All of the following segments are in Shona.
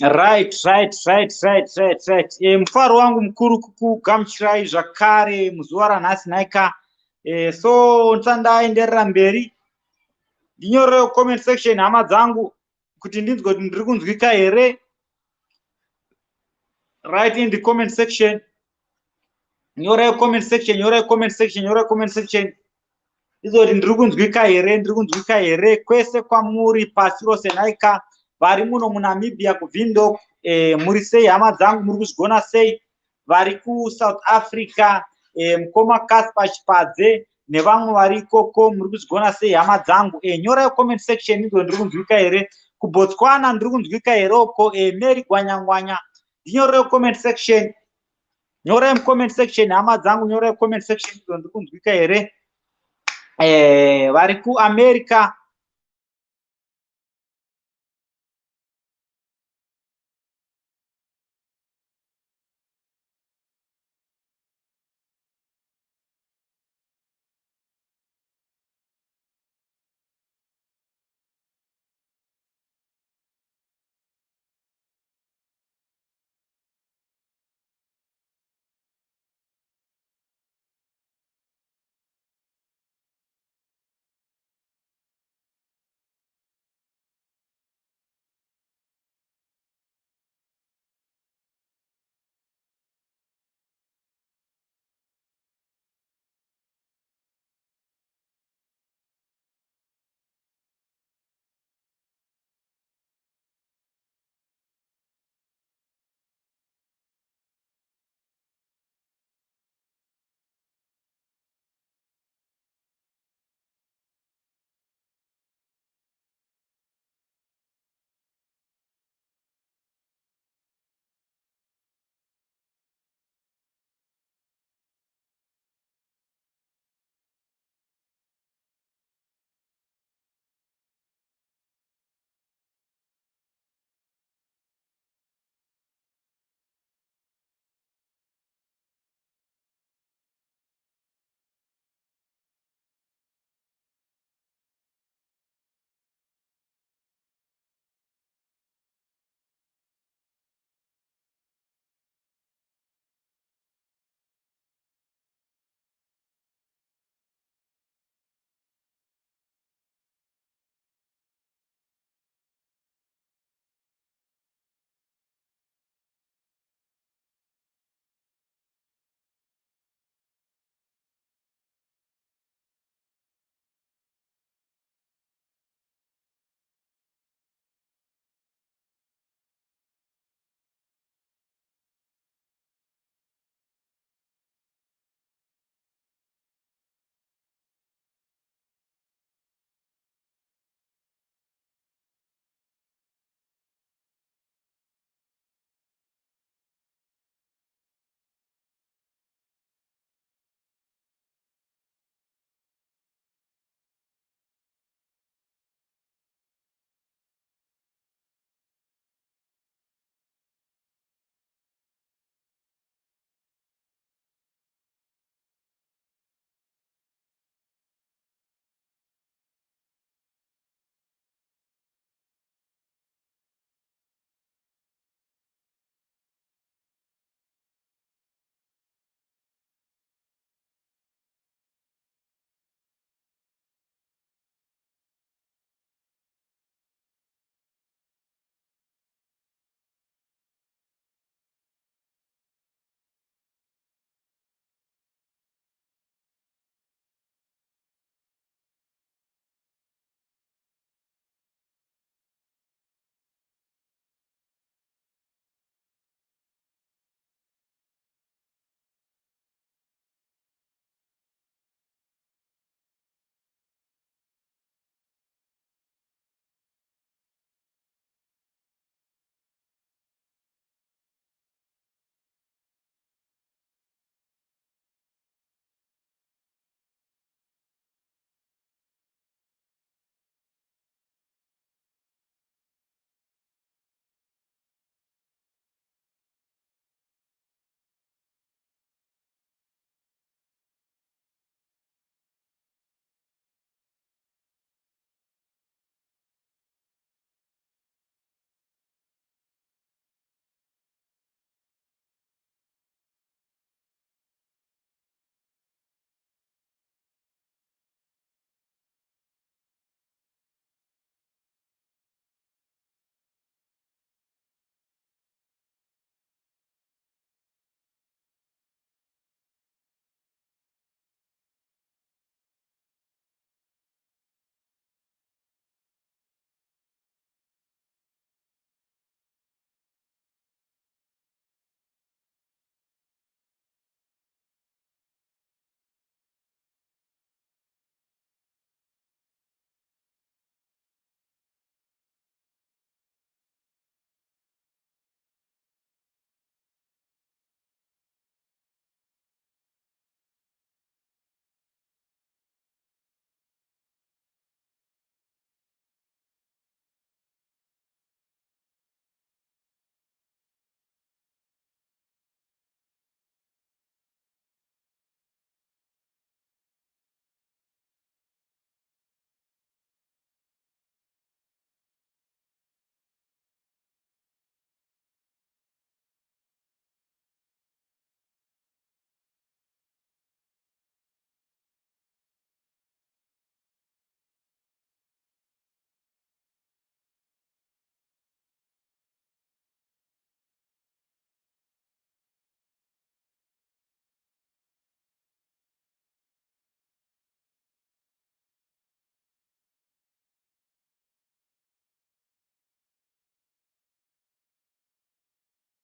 Right, right, right, right, right, right. Mufaro wangu mukuru kukugamuchirai zvakare muzuva ranhasi nhaika. So ndisati ndaenderera mberi, ndinyorewo comment section hama dzangu kuti ndinzwe kuti ndiri kunzwika here. Right in the comment section. Nyorai comment section, nyorai comment section, nyorai comment section. Izoti ndiri kunzwika here, ndiri kunzwika here kwese kwamuri pasi rose nhaika. Vari muno muNamibia kuWindhoek, muri sei hama dzangu, muri kuzvigona sei? Vari kuSouth Africa, mukoma Casper Chipadze nevamwe vari ikoko, muri kuzvigona sei hama dzangu? Nyorai comment section izvo ndiri kunzwika here. KuBotswana ndiri kunzwika here uko? Mary Gwanyangwanya, ndinyorei comment section. Nyorai mucomment section hama dzangu, nyorai comment section izvo ndiri kunzwika here. Vari kuAmerica.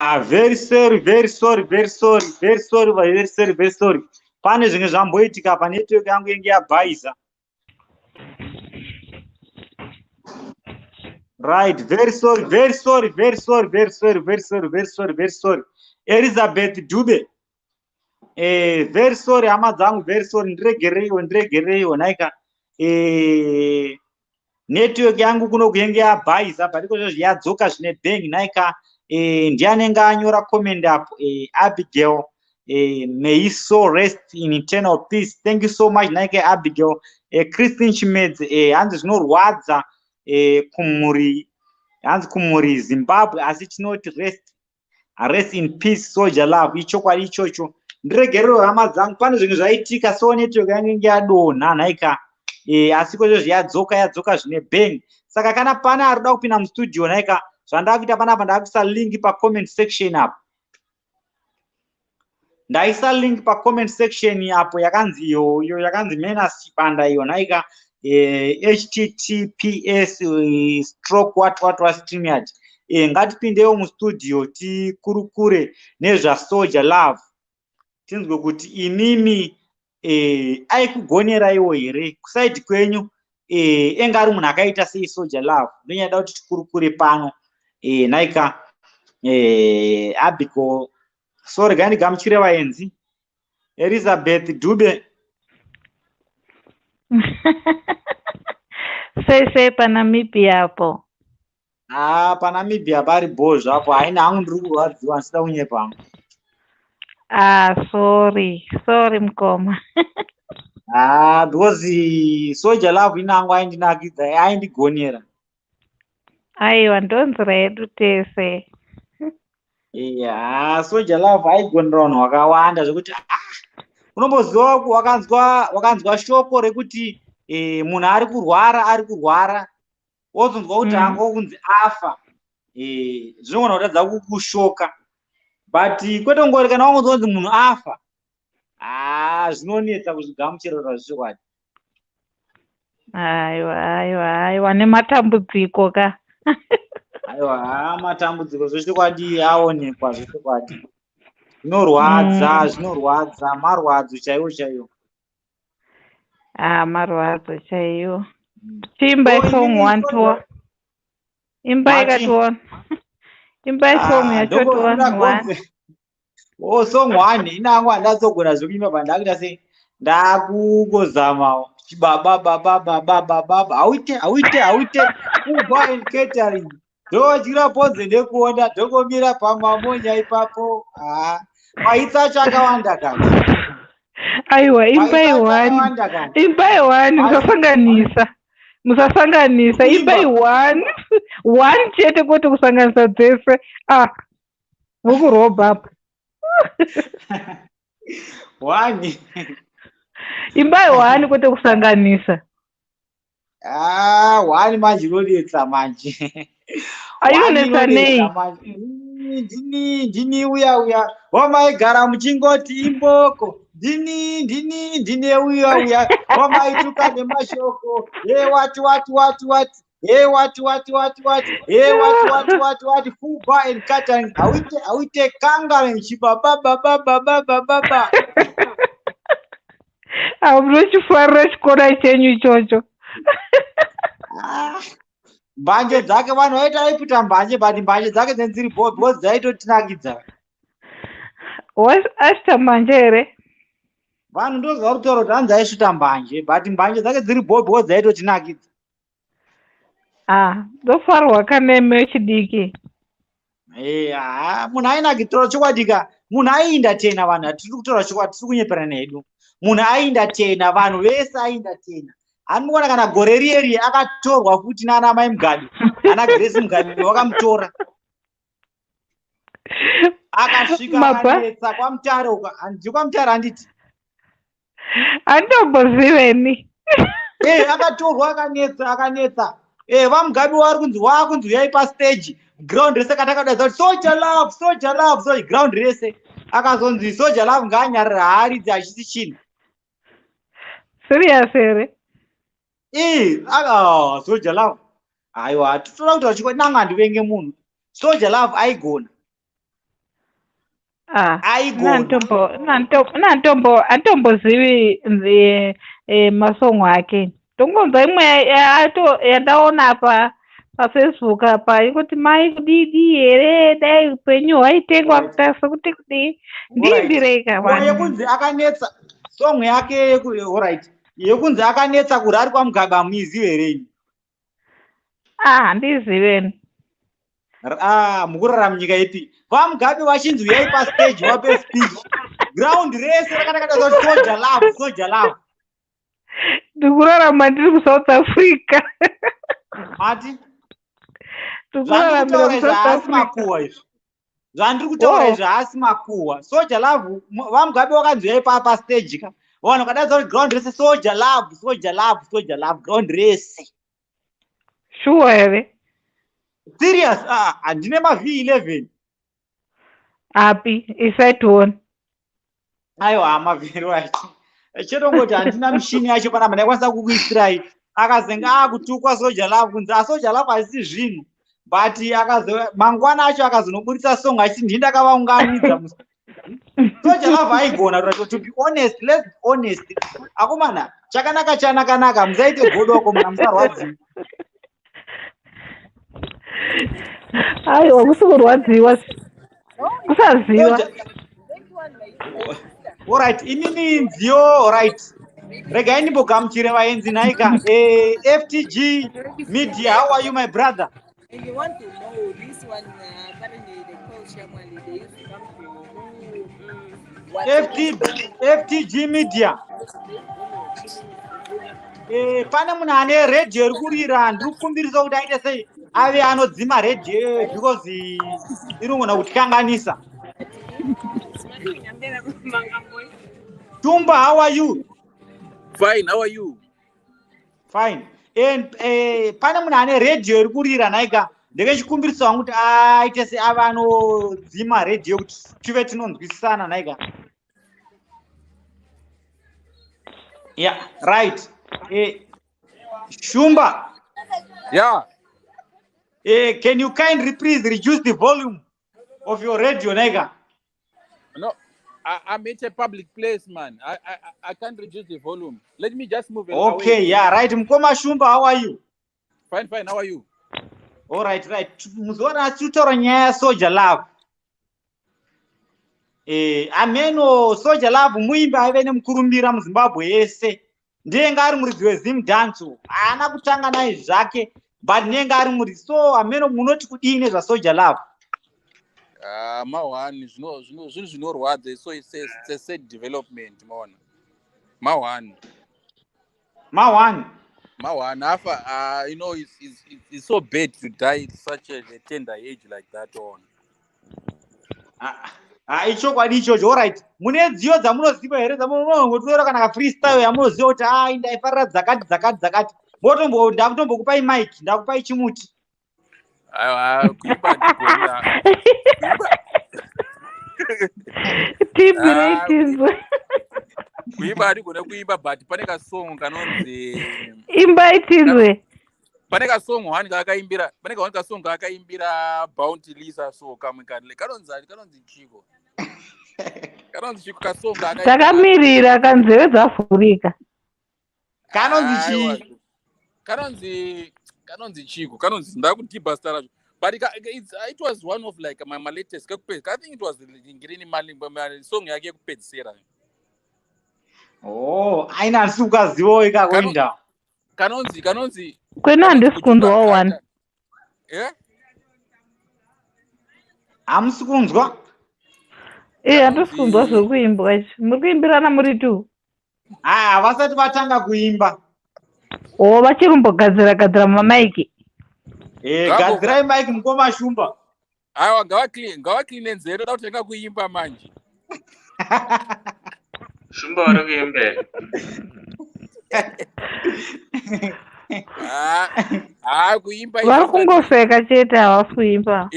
Ah, very sorry, very sorry, very sorry, very sorry, very sorry, very sorry. Pane zvimwe zvamboitika pa network yangu yenge yabhaiza. Right, very sorry, very sorry, very sorry, very sorry, very sorry, very sorry, very sorry. Elizabeth Dube. Eh, very sorry hama dzangu, very sorry, ndiregereiwo, ndiregereiwo nhaika. Eh, network yangu kuno kuyenge yabhaiza but iko zvozvi yadzoka zvine bang nhaika. Eh, ndiani anenge anyora comment apo? Eh, Abigail. Eh, may he so rest in eternal peace. Thank you so much nhaika Abigail. Eh, Christine Chimedze, eh, hanzi zvinorwadza eh, kumhuri, hanzi kumhuri Zimbabwe, asi tinoti rest in peace Soldier Love. Ichokwadi ichocho, ndiregerero hama dzangu, pane zvinhu zvaitika so network yangu inge yadonha nhaika. Asi kwezvo yadzoka, yadzoka zvine bang. Saka kana pane ari kuda kupinda mustudio nhaika, zvandakuita panapa, ndakuisa link pacomment section apo. Ndaisa link pacomment section apo yakanzi iyo yakanzi Menas Chibanda iyo nhaika, https stroke what what what StreamYard. Ngatipindewo mustudio tikurukure nezvaSoldier Love, tinzwe kuti imimi aikugoneraiwo here kuside kwenyu, enga ari munhu akaita sei Soldier Love. Ndonyada kuti tikurukure pano nhaika. Abigail, sorry, gandigamuchire vaenzi. Elizabeth Dube. Sei sei paNamibia apo? Ah, paNamibia pari bho zvapo. Haina hangu, ndiri kurwadziwa, ndisida kunyepa hangu. Ah, sorry, sorry mukoma. Ah, because Soldier Love inangu aindinakidza, aindigonera. Aiwa, ndonzira yedu tese. Yeah, Soldier Love aigonera vanhu vakawanda zvekuti ah, unomboziva wakanzwa shoko rekuti munhu ari kurwara, ari kurwara, wozonzwa kuti anga kunzi afa, zvinogona kutadza kukushoka, but kwete ngori kana wangonzwa kunzi munhu afa, ah, zvinonetsa kuzvigamuchira zvechokwadi. Aiwa, aiwa, aiwa, nematambudziko ka. Aiwa, haa, matambudziko zvechokwadi aonekwa zvechokwadi, zvinorwadza. Zvinorwadza, marwadzo chaiwo chaiwo. Ah, marwadzo chaiwo. Chiimbai So, song inini one to imbai Mati? Kationa, imbai song Ah, yacho ndokofuna tione one. gonze. Oh, song one inangu handatsogona zvekuimba, pa ndakuita sei, ndakungozamawo chibaba baba baba baba baba, hauite hauite hauite Uber and Catering, ndodyira ponze nekuona, ndongomira pamamonya ipapo. Ah, maitsi acho akawanda kani. Aiwa, imbai Maitsi acho one. akawanda kani. Imbai one, musasanganisa, musasanganisa. Kuimba. Imbai one one chete, kwete kusanganisa dzese. Ah, mukurobha apa. One. Imbai one, kwete kusanganisa. Ah, one manje inonetsa manje. Ainonetsa nei? Manje. Ndini uya uya wamaigara muchingoti imboko, ndini uya uya wamaituka nemashoko, he wati wati wati wati, he wati wati wati wati, he wati wati wati wati, full bar and catering, hauite hauite kangaren chibaba baba baba baba baba. Hamunochifarira chikora chenyu ichocho. Ah, mbanje dzake vanhu vaiti aiputa mbanje, but mbanje dzake dzenziri bho because dzaitotinakidza. Ashita mbanje here? Vanhu ndozva kutaura kuti hanzi aisvuta mbanje, but mbanje dzake dziri bho because dzaitotinakidza. Ah, ndofarwa kaneme wechidiki. Ha, munhu ainakidza chokwadi ka, munhu aientertaina vanhu. Hatiri kutaura chokwadi, tiri kunyeperana hedu. Munhu aientertaina vanhu vese, aientertaina. Handimuona kana gore riye riye akatorwa futi nana mai Mugabe, ana Grace Mugabe vakamutora, akasvika akanetsa kwaMutare uko. Handii kwaMutare, handiti? Handitomboziveni. Akatorwa, akanetsa, akanetsa. VaMugabe vari kunzi waakunzi uyai pastage, ground rese katakadaidza kuti "Soldier Love, Soldier Love," so ground rese akazonzi Soldier Love ngaanyarara, haaridzi, hachisi chinhu. Serious here? Oh, Soldier Love, aiwa, totoda kuti vachikwa nanga handivenge munhu. Soldier Love aigona. Ah, Aigona. Nantombozivi masongo ake. Tongonzwa imwe yandaona apa paFacebook apa inguti mai kudidi here dai upenyu hwaitengwa kuita sekuti kudii. Ndiimbirei ka yekunzi akanetsa song yake, alright, yekunzi akanetsa kurari kwaMugabe hamuizivi here imi? Ah, handiziveni. Ah, mukurarama nyika ipi? VaMugabe vachinzi uyai pastage wape speech, ground rese rakanaka kuti Soul Jah Love, Soul Jah Love. Ndikurarama ndiri kuSouth Africa. Mati zvandiri kutaura izvi haasi makuhwa izvi. Zvandiri kutaura izvi haasi makuhwa. Soul Jah Love, VaMugabe wakanzi uyai pastage ka, vanhu vakadaidza kuti ground rese Soul Jah Love, Soul Jah Love, Soul Jah Love, ground rese. Shuwa here? Serious. Ah, handine maV11. Api? Isai tione. Aiwa, mavhiri chetongoti handina mishini yacho panapa ndaikwanisa kukuisirai. Akazenge akutukwa Soul Jah Love kunzi aSoul Jah Love haisi zvinhu, but akazo mangwana acho akazonoburitsa song achiti ndini ndakavaunganidza. Soul Jah Love aigona. To be honest, let's be honest, akomana, chakanaka chanakanaka, musaite godo akomana, musarwadziwa. Aiwa, kusi kurwadziwa, kusaziva. Alright, inini nziyo, alright, regai ndimbogamuchire vaenzi nhaika. FTG Media, how are you, my brother? And you want to know this one, apparently they call Shamwali, they used to come to what? FTG Media. Pane munhu ane redhiyo iri kurira, ndiri kukumbirisa kuti aite sei ave anodzima redhiyo iyoyo because inogona kutikanganisa. Tumba, how are you? Fine, how are you? Fine. And pane munhu ane redhiyo iri kurira nhaika, ndekechikumbirisa wangu kuti aite se ave anodzima redhiyo kuti tive tinonzwisisana nhaika. Yeah, right. Shumba. Yeah. Can you kindly please reduce the volume of your radio nhaika? No, I'm at a public place, man. I can't reduce the volume. Let me just move Okay, away. Yeah, right. Mukoma Shumba, how are you? Fine, fine. How are you? All right, right. Muzoona tichitaura nyaya yaSoul Jah Love. Ameno Soul Jah Love muimbi aive nemukurumbira muZimbabwe yese. Ndiye ari muridzi weZim Dance. Haana kutanga naye zvake, but ndiyenge ari muridzi. So ameno munoti kudii nezvaSoul Jah Love? Mahwani zvinhu zvinorwadza, so it's a sad development, maona, mahwani. Mahwani. Mahwani afa. You know it's so bad to die at such a tender age like that on. Ah, ichokwadi ichocho. Alright, mune nziyo dzamunoziva here dzamunongotora kana kafreestyle yamunoziva kuti ai ndaifarira dzakati dzakati dzakati? Motombo ndakutombokupai mic, ndakupai chimuti. Aiwa, kuimba handigoni, ah. Tiimbirei Ah, tinzwe. Kuimba handigone kuimba, but pane kasong kanonzi Imbai tinzwe. Pane kasong one kaakaimbira, pane kaone kasong kaakaimbira Bounty Lisa, so kamwe kanle kanonzi chiko, kanonzi chiko kasong kaakaimbira? Takamirira, kanzeve dzavhurika. Kanonzi chii? Aiwa, kanonzi chiko, kanonzi ndakudhibha zita racho, but it was one of like my latest I think it was ngirini mali song yake yekupedzisira. Oh, aina handisi kukazivawo ikako inda. Kanonzi Kwenu kanonzi handisi kunzwawo Kujuba one. Kata. Eh? Hamusi kunzwa? Iye, handisi kunzwa zviri kuimbwa izvi. Muri kuimbirana muri two? Aya, vasati vatanga kuimba. O, vachiri kumbogadzira gadzira mamaiki. Gadzirai mic, mukoma Shumba. Aiwa, ngavacleane nzeve, toda kutenga kuimba manje. Shumba vari kuimba here? Ah, ah, kuimba Vari kungoseka chete, havasi kuimba.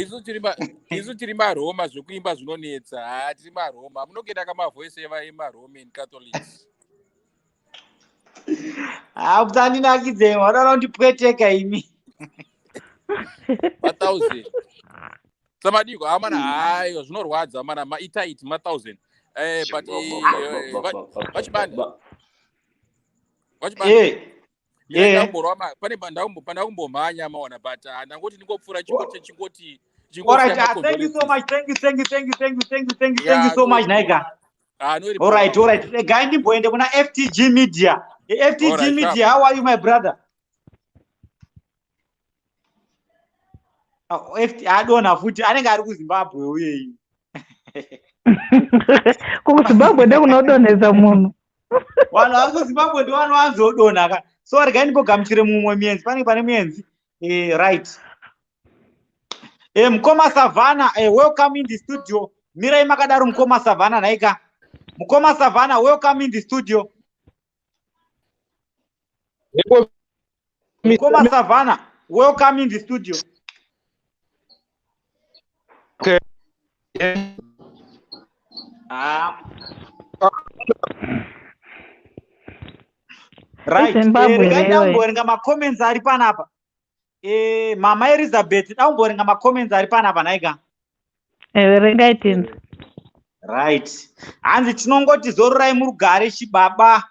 Isu tiri maRoma, zvekuimba zvinonetsa. Ha, tiri maRoma, munokuenda kamavoice emaRoman Catholics. Ah, musandinakidze, vanoda kundipweteka imi. Pa1000. Samadiko hamana hayo zvinorwadza mana maitaiti ma1000 but vachibanda vachibanda ndamborwa pane pandakumbomhanya maona but ndangoti ndingopfuura chingoti chingoti All right, thank you so much. Thank you, thank you, thank you, thank you, thank you, thank you, thank you so much, Naika. All right, all right. Regai ndimboende kuna FTG Media. FTG right, Media, how are you, my brother? Oh, FT adona futi anenge ari kuZimbabwe uye. KuZimbabwe ndokunodonhedza munhu. Vanhu vari kuZimbabwe ndo vanowanzodonha ka. So regai ndimbogamuchire mumwe muenzi, panenge pane muenzi. Right. Mukoma Savannah, welcome in the studio. Mirai makadaro Mukoma Savannah nhaika. Mukoma Savannah, welcome in the studio. Mukoma Savannah, welcome in the studio. Okay. Right. Regai ndamboverenga macomments ari panapa. Mama Elizabeth, ndamboverenga macomments ari panapa nhaika. Verengai tinzi. Right. Hanzi tinongoti zororai murugare chibaba.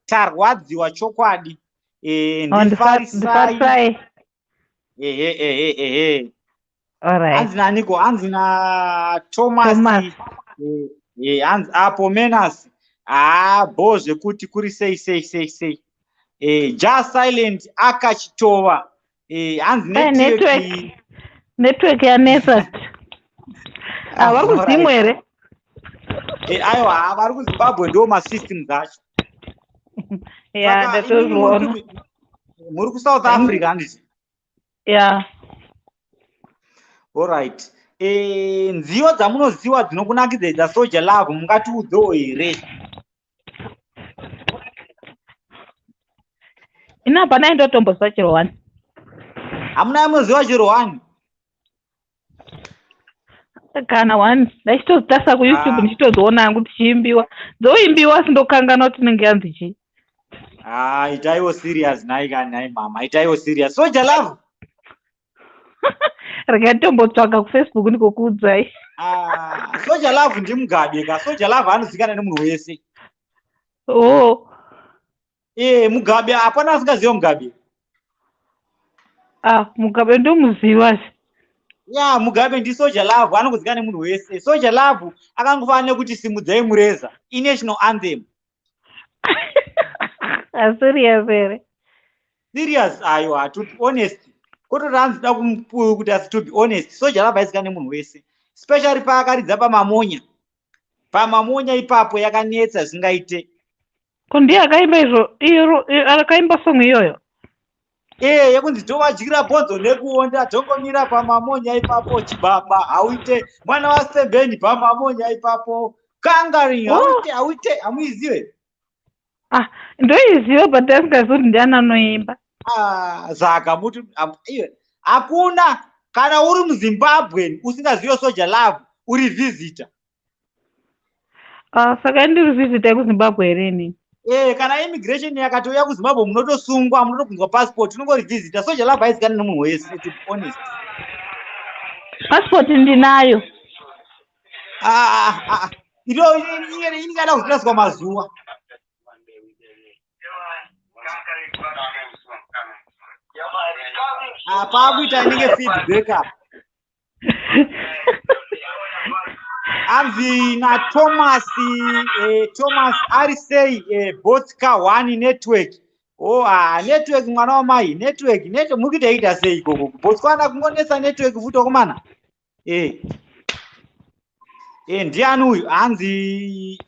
Tarwadziwa chokwadi. Ndifarisai. Ehe ehe ehe. Alright. Hanzi naniko? Hanzi na Thomas. Hanzi apo Menas. Bo zvekuti kuri sei sei sei sei. Ja Silent akachitova. Hanzi network. Network yanetsa. Vari kuZimu here? Aiwa, vari kuZimbabwe ndo masystems acho. Yeah, ndatozviona. Muri kuSouth Africa handiti? Yeah. Alright. Nziyo dzamunoziva dzinokunakidza dzaSoul Jah Love mungatiudzewo here? Ini hapana indotomboziva chero one. Hamuna munoziva chero one? Kana one. Ndachitozitarisa kuYouTube ndichitodziona hangu tichiimbiwa. Dzoimbiwa asi ndokanganwa kuti inenge yanzi chii. Itaiwo serious nhai kani nhai mama, itaiwo serious. Soul Jah Love. Regai tombotsvaga kuFacebook ndikokuudzai. Soul Jah Love ndiMugabe ka. Soul Jah Love anozikanwa nemunhu wese. Oh. Mugabe hapana asingaziva Mugabe. Mugabe ndomuziva. Ya, Mugabe ndi Soul Jah Love, anokuzikanwa nemunhu wese. Soul Jah Love akangofanana nekuti simudzai mureza, i-national anthem. Serious here? Serious aiwa, to be honest. Kototi hanzi da kuti asi to be honest, Soul Jah Love aizikanwa nemunhu wese. Especially paakaridza pamamonya. Pamamonya ipapo yakanetsa zvingaite. Ko ndiye akaimba izvo, iro akaimba song iyoyo? Yekunzi tovadyira bhonzo nekuonda tongomira pamamonya ipapo chibaba hauite mwana waSebeni pamamonya ipapo kangaring hauite hauite hamuizive? Ndoiziva but asingazivi kuti ndiani anoimba. Saka muti iwe hakuna kana uri muZimbabwe usingazivi Soul Jah Love uri visitor. Saka ndiri visitor yekuZimbabwe here inini? Kana immigration yakatouya kuZimbabwe munotosungwa, munotobvunzwa passport, unongori visitor. Soul Jah Love haizikanwi nemunhu wese, to be honest. Passport ndinayo. Iro iningada kuzotaswa mazuva. Paakuita inenge feedback apa. Anzi naThomas, Thomas ari sei Botska 1 network. Oh, network mwana wamai, network, network muri kuita ita sei ikoko? Botswana kungonetsa network futi wakomana. Ndiani uyu? Hanzi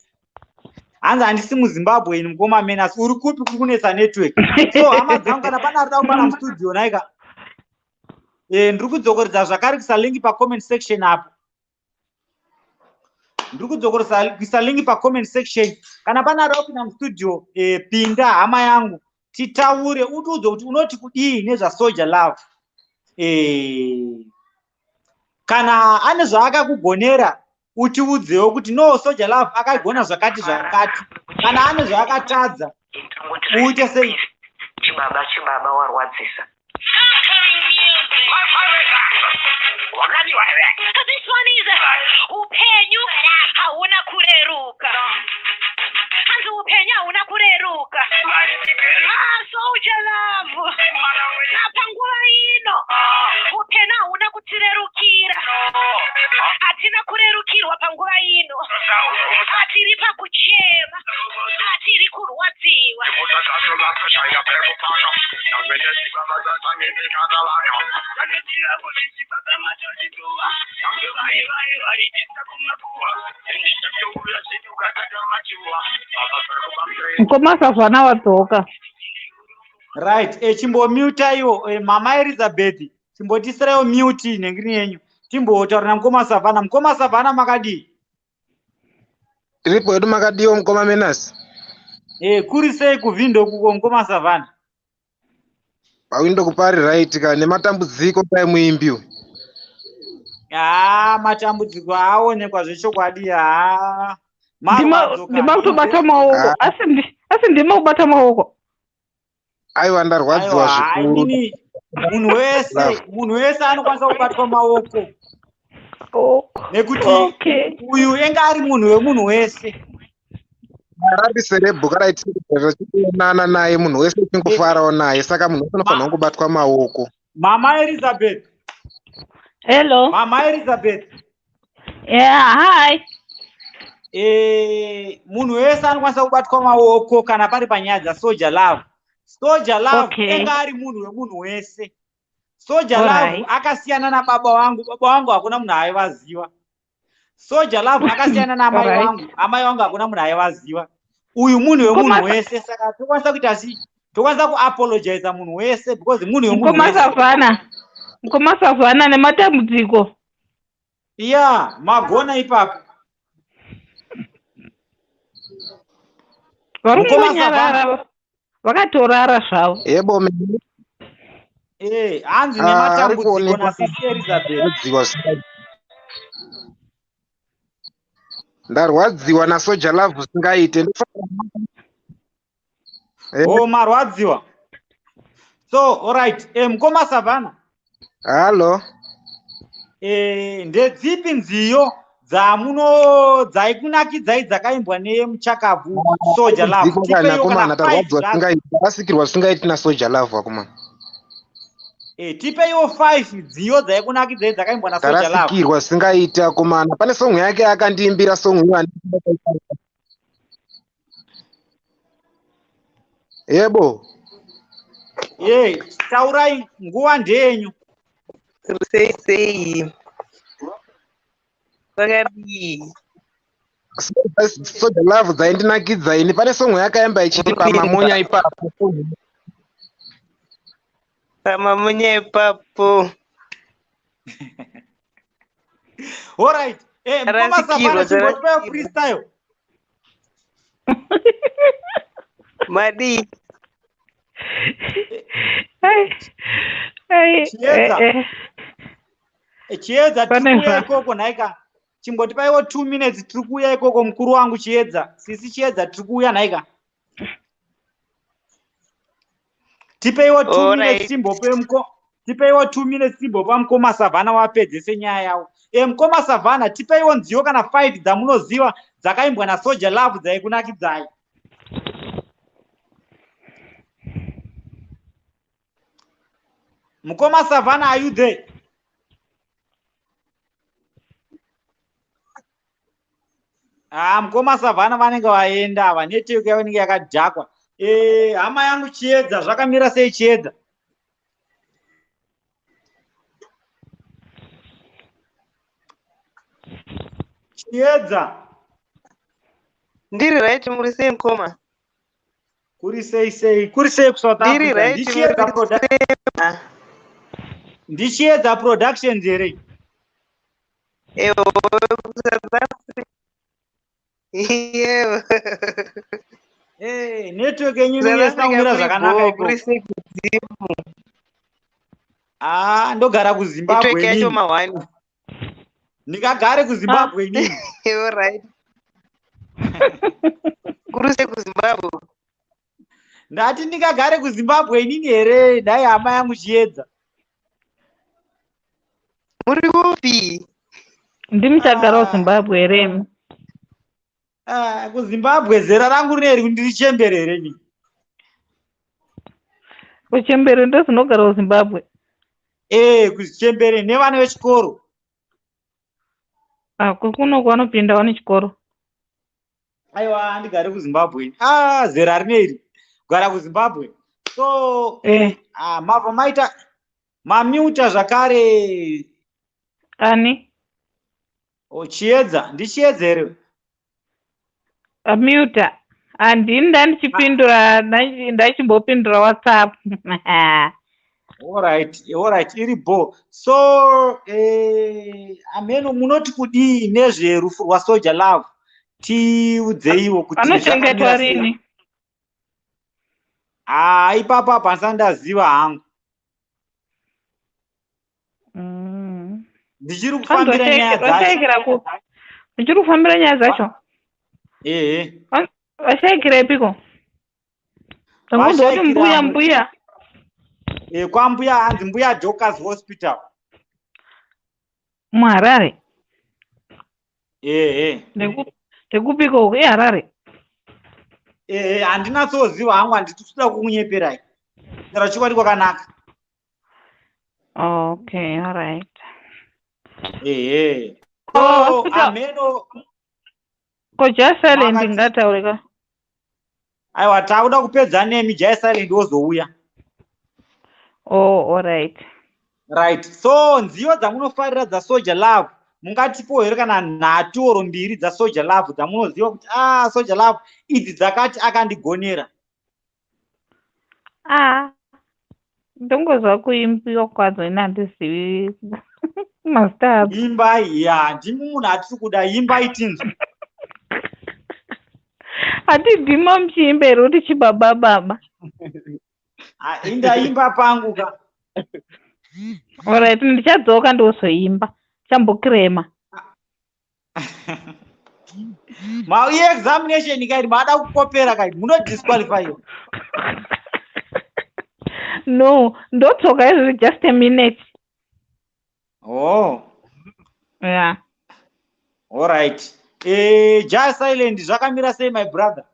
handisi muZimbabwe ini mukoma Menas. Uri kupi kuri kunetsa network? So hama dzangu kana pane arida kupinda mustudio nhaika. Ndiri kudzokoredza zvakare kuisa link pa comment section apo. Ndiri kudzokoredza kuisa link pa comment section. Kana pane arida kupinda mustudio, pinda hama yangu. Titaure utiudze kuti unoti kudii nezvaSoul Jah Love. Kana ane zvaakakugonera utiudzewo kuti no Soul Jah Love akagona zvakati zvakati. Kana ane zvaakatadza uite sei? Chibaba chibaba warwadzisa. This one is upenyu hauna kureruka. Hanzi upenyu hauna kureruka. Ah, Soul Jah Love. Panguva ino upenyu hauna kutirerukira. Hatina kurerukirwa panguva ino. Hatiri pakuchema. Hatiri kurwadziwa. Mukoma Savana wadzoka. Right, chimbomuta iwo mama Elizabeth, chimbotisiraiwo mute nhengirini yenyu timbotaura namukoma Savana. Mukoma Savana, makadii? Tiripo hedu, makadiwo mukoma Menasi? Kuri sei kuVindo kuko, mukoma Savana? Pawindo kupari right ka, nematambudziko kai muimbiwe. Haa, matambudziko aonekwa zvechokwadi, haa. Ndima kutobata maoko. Asi ndima kubata maoko. Aiwa, ndarwadziwa Aiwa, zvikuru. inini munhu wese anokwanisa kubatwa maoko nekuti uyu enga ari munhu wemunhu wese. Rari celeb karaitiraonana naye, munhu wese uchingofarawo naye, saka munhu wese anofanira kungobatwa maoko. Mama Elizabeth. Hello. Mama Elizabeth. Yeah, hi. Munhu wese anokwanisa kubatwa maoko kana pari panyaya dzaSoul Jah Love. Soul Jah Love enga ari munhu wemunhu wese. Soul Jah Love akasiyana nababa vangu. Baba vangu hakuna munhu aivaziva. Soul Jah Love akasiyana naamai vangu. Amai vangu hakuna munhu aivaziva. Uyu munhu wemunhu wese, saka tokwanisa kuita si tokwanisa kuapologiza munhu wese because munhu wemunhu Mukoma wese. Savana. Mukoma Savana, nematambudziko. Iya, magona ipapo. Vari Mukoma kungonyarara, vakatorara zvavo. Yebo. Hanzi Ah, ari nematambudziko kuonekwa. nasisi Elizabeth. Ndarwadziwa ndarwadziwa naSoul Jah Love singaite. Oh, marwadziwa. So alright, mukoma Savana. Hallo. Ndedzipi nziyo dzamuno dzaikunakidzai dzakaimbwa nemuchakabvu Soul Jah Love? Dziko kana Tipeiwo akomana, kana five tarwadziwa zvadzo. singaiti, tarasikirwa zvisingaiti naSoul Jah Love, akomana. Tipeiwo five nziyo dzaikunakidzai dzakaimbwa naSoul Jah Love. Tarasikirwa zvisingaiti, akomana. Pane song yake akandiimbira, song iyo yebo. Ye, taurai, nguva ndeyenyu. Sei sei, kwakadii? Soul Jah Love dzaindinakidza ini, pane song yakaimba ichiti pamamonya ipapo. Pamamonya ipapo. Alright, mukoma Tarasikirwa, Savana, chimbotipawo tarasikirwa. freestyle. Madii? Ai, ai, Chiedza. eh, eh. Chiedza, tiri Pane kuuya ikoko nhaika. Chimbotipaiwo 2 minutes, tiri kuuya ikoko, mukuru wangu Chiedza. Sisi Chiedza, tiri kuuya nhaika. Tipeiwo 2 minutes. Timbope muko tipeiwo 2 minutes, timbopa mukoma Savana wapedzese nyaya yavo. Mukoma Savana, tipeiwo nziyo kana five dzamunoziva dzakaimbwa naSoul Jah Love dzaikunakidzai. Mukoma Savana, are you there? Ah, mukoma Savana vanenge vaenda ava, network yavo inenge yakadhakwa. Hama yangu Chiedza, zvakamira sei, Chiedza? Chiedza. Ndiri right, muri sei mukoma? Kuri sei sei, kuri sei kuSouth Ndiri Africa? right. Ndichiedza Ndichiedza Productions here? Ewo, kuSouth Africa. Yebo. Network yenyu South inenge isina Africa kumira kuri zvakanaka bho, ikoko. kuri sei kudzimu? Ah, ndogara kuZimbabwe Network yacho inini. mahwani. Ndingagare kuZimbabwe inini? Alright. Kuri sei kuZimbabwe? Ndati ndingagare kuZimbabwe inini here? Dai hama yangu Chiedza. Muri kupi? Ndimuchagarawo Zimbabwe here imi? Ah, kuZimbabwe zera rangu rineri ndiri chembere here ini? Kuchembere ndozinogara kuZimbabwe. Eh, kuchembere nevana vechikoro. Ah, kuno kwanopinda vane chikoro. Aiwa, handigari kuZimbabwe. Ah, zera rineri kugara kuZimbabwe. So ah, mabva maita mamiuta zvakare. Ani? Oh, Chiedza, ndiChiedza here? Amuta. Handini ndandichipindura, ndachimbopindura WhatsApp. Alright, iri bo. So ameno munoti kudii nezverufu rwaSoul Jah Love? Tiudzeiwo kuti Vanochengetwa zvakamira sei. rini? Ah, ipapo apa handisati ndaziva hangu. Ndichiri kufambira nyaya dzacho. Vashaikira ku Ndichiri kufambira nyaya dzacho. Ehe. Vashaikira ipiko? Tangonzwa kuti Vashaikira mbuya mbuya. Eh, kwambuya, hanzi Mbuya Dorcas Hospital. MuHarare. Ehe. Ndekupiko uku? IHarare. Ehe, handinatsoziva hangu, handiti kuda kukunyeperai. Kutaura chokwadi kwakanaka. Okay, all right. Ehe. Oh, So hospital. ameno Ko Jah Silent Makati- ngataurika. Aiwa, takuda kupedza nemi, Jah Silent wozouya. Oh, all right. Right. So nziyo dzamunofarira dzaSoul Jah Love, mungatipo here kana nhatu oro mbiri dzaSoul Jah Love dzamunoziva kuti ah, Soul Jah Love idzi dzakati akandigonera? Ah. Ndongozwa kuimbiwa kwadzo, ini handizivi mazita adzo. Imbai ya, ndimi munhu atiri kuda, imbai tinzwe. Hatidhima muchiimba here kuti chibaba baba? Ah, indaimba pangu ka. Alright, ndichadzoka ndozoimba. Chambokirema. Mauye examination kaiti maada kukopera kaiti munodisqualifyiwa. No, ndodzoka izvozvi, just a minute. Oh. Yeah. Alright. Jah Silent, zvakamira sei, my brother?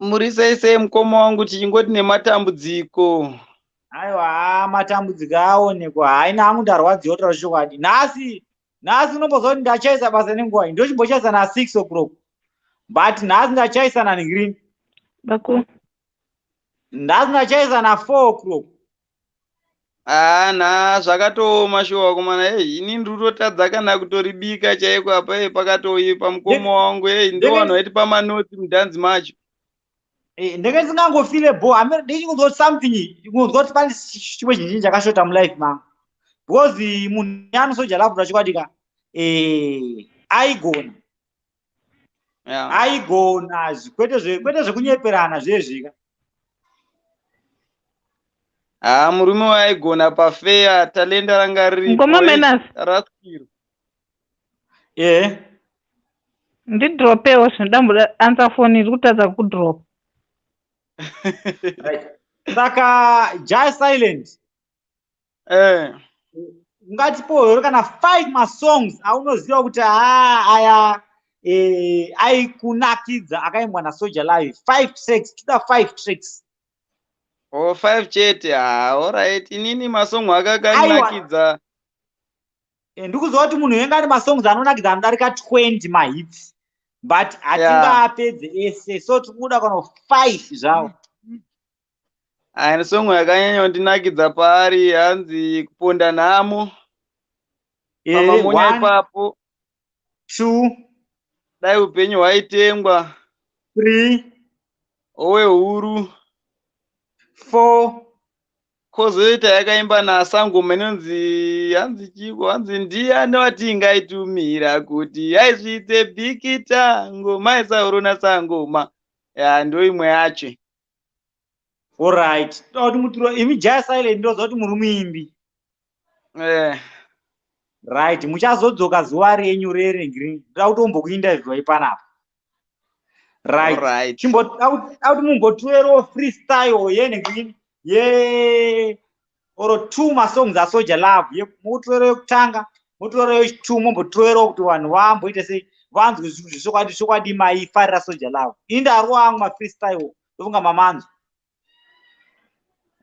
Muri sei sei, mukoma wangu? Tichingoti nematambudziko. Aiwa, matambudziko aonekwa. Haina hangu, ndarwadziwa kutaura chokwadi. Nhasi unombozwa kuti ndachaisa basa nenguva iyi, ndochimbochaisa na6 o'clock, but nhasi ndachaisa nangreen. Baku. Nhasi ndachaisa na4 o'clock. Haa, nha zvakatooma shuwa, vakomana. Ei, ini ndiri kutotadza kana kutoribika chaiko apa. Ei, pakatoipa, mukoma wangu. Ei, ndo vanhu vaitipa manotsi mudhanzi macho. Ndenge ndisingangofile bo, ndichingonzwa kuti something, kunzwa kuti pane chimwe chinhu chakashota mulife mangu, because munhu anoSoul Jah Love chokwadi ka, aigona. Aigona, kwete zvekunyeperana zvezvika. Haa, murume waaigona pafeya, talenda ranga riripo. Mukoma Menas. Raskiro. Ndidropewo zvinodambuda answer phone, iri kutadza kudrop. Right. Saka Jah Silent, ungatipowo here kana five masongs aunoziva kuti haa, aya aikunakidza akaimbwa naSoul Jah Love? Five tracks, toda five tracks. O, five chete? Ha, alright, inini masongo akakanakidza. Ndikuziva kuti munhu wenga ane masongs anonakidza anodarika 20 mahits, but hatingaapedze ese, so tiri kuda kana five zvavo. Aya, songo yakanyanya kundinakidza paari hanzi "Kuponda Nhamo". Pamamonya One, ipapo. Two. "Dai Upenyu Hwaitengwa". Three. "Owe Huru". Four. Kwozoita yakaimba naSangoma inonzi hanzi chiko, hanzi "Ndiani watingaitumira kuti aisvitse bhikita ngoma isaurona sangoma". Ya, ndo imwe yacho. Alright, toda kuti mutiro imi Jah Silent, ndoziva kuti muri muimbi. Right, muchazodzoka zuva renyu rerengiri, ndoda kutombokuinterviewa ipanapa, right? Alright. Chimboda kuti mumbotiwerewo freestyle yenhengiri ye or two masongs aSoul Jah Love. Motorero yekutanga, motorero yechitu, mombotorerawo kuti vanhu vamboite sei, vanzwe zvokwadi zvokwadi maifarira Soul Jah Love. Ini ndarova angu mafreestyle, ndofunga mamanzwa.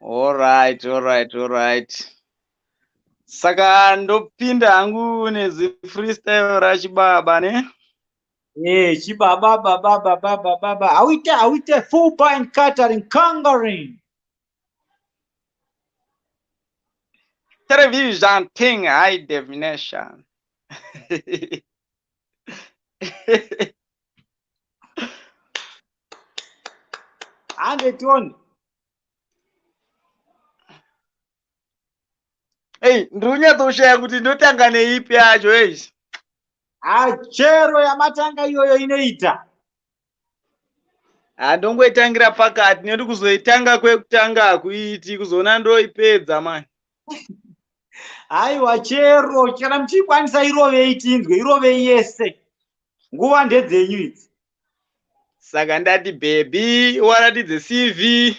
Alright, alright, alright. Saka ndopinda hangu nezifreestyle rachibaba ne? Eh, chibaba baba baba baba baba. Hauite hauite full pine catering conquering. Television thing high definition. Hande tione. Ei, ndiri kunyatsoshaya kuti ndotanga neipi yacho eish. Chero yamatanga iyoyo inoita. Handongoitangira pakati nekuti kuzoitanga kwekutanga hakuiti, kuzoona ndoipedza mani. Haiwa, chero kana muchiikwanisa irovei tinzwe, irovei yese. Nguva ndedzenyu idzi. Saka ndati baby waratidze CV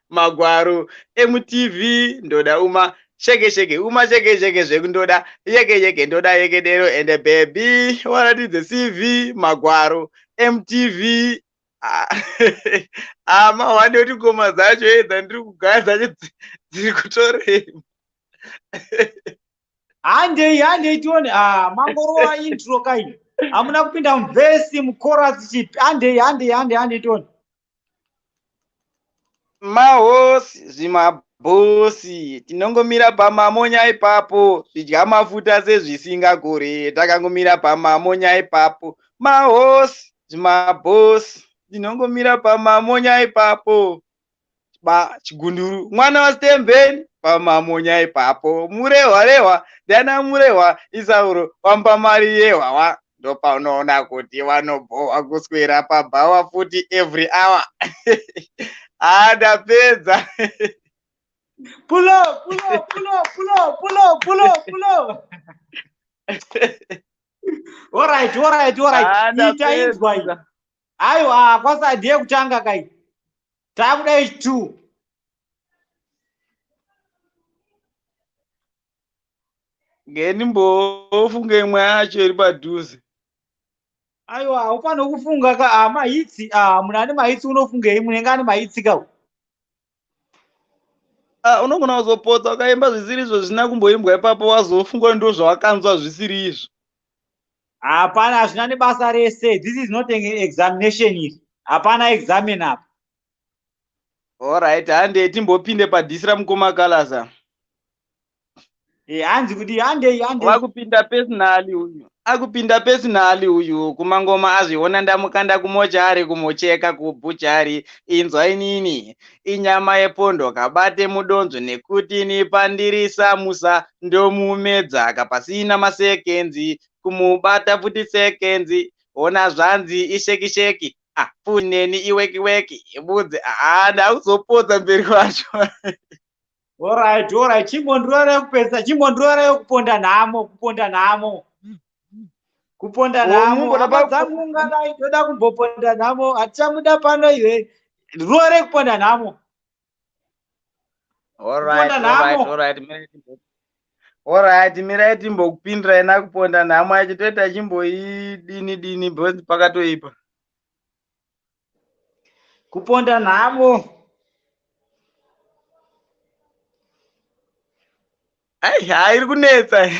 magwaro emuTV, ndoda uma sheke sheke uma sheke sheke zvekundoda yeke yeke ndoda yeke dero ende baby waratidze CV magwaro MTV. Mahwande kuti ngoma dzacho dzandiri kugaya dzacho dziri kutorema. Handei handei tione. Mangorova intro kai, hamuna kupinda muverse, muchorus, chipi. Handei handei handei handei tione. Mahosi zvimabhosi tinongomira pamamonya ipapo, zvidya mafuta sezvisingakore, takangomira pamamonya ipapo. Mahosi zvimabhosi tinongomira pamamonya ipapo. Ba chigunduru mwana waStembeni pamamonya ipapo. Murehwa rehwa ndiana murehwa isauro wamba mari yehwawa, ndopaunoona kuti vanobhowa kuswera pabhawa futi every hour. Ndapedza. Pulo pulo pulo pulo pulo pulo pulo. Alright, alright, alright. Ita inzwa iyi. Aiwa, kwasa ndiye kutanga kai. Takuda H2. Ngenimbofunge imwe yacho iri padhuze. Aiwa, haufaniri kufunga ka mahits. Munhu ane mahits unofungei? Munenge ane mahits ka. Unogona kuzopotsa ukaimba zvisiri izvo zvisina kumboimbwa ipapo, wazofunga ndo zvawakanzwa zvisiri izvo. Hapana, hazvina nebasa rese. This is not an examination iri. Hapana examen apa. Alright, handei timbopinde padhisi ramukoma Kalasa. Hanzi kuti handei handei. Wakupinda personally uyu. Akupinda personally uyu kumangoma azviona, ndamukanda kumochari kumucheka kubhuchari. Inzwa inini inyama yepondo kabate mudonzvo nekuti ni pandiri samusa ndomumedza kapasina masekenzi kumubata futi sekenzi. Ona zvanzi isheki sheki funeni iweki weki ibudze. Ndakuzopodza mberi kwacho. Alright, alright, chimbondirora kupedza, chimbondirora kuponda nhamo, kuponda nhamo. Kuponda nhamo, hama dzangu unganai, toda kumboponda nhamo, hatichamuda pano iwe. Rore kuponda nhamo. Alright, alright, alright. Alright, mirai timbokupindirai nakuponda nhamo yacho, toita chimboidini dini because pakatoipa. Kuponda nhamo. Ai, hairi kunetsa.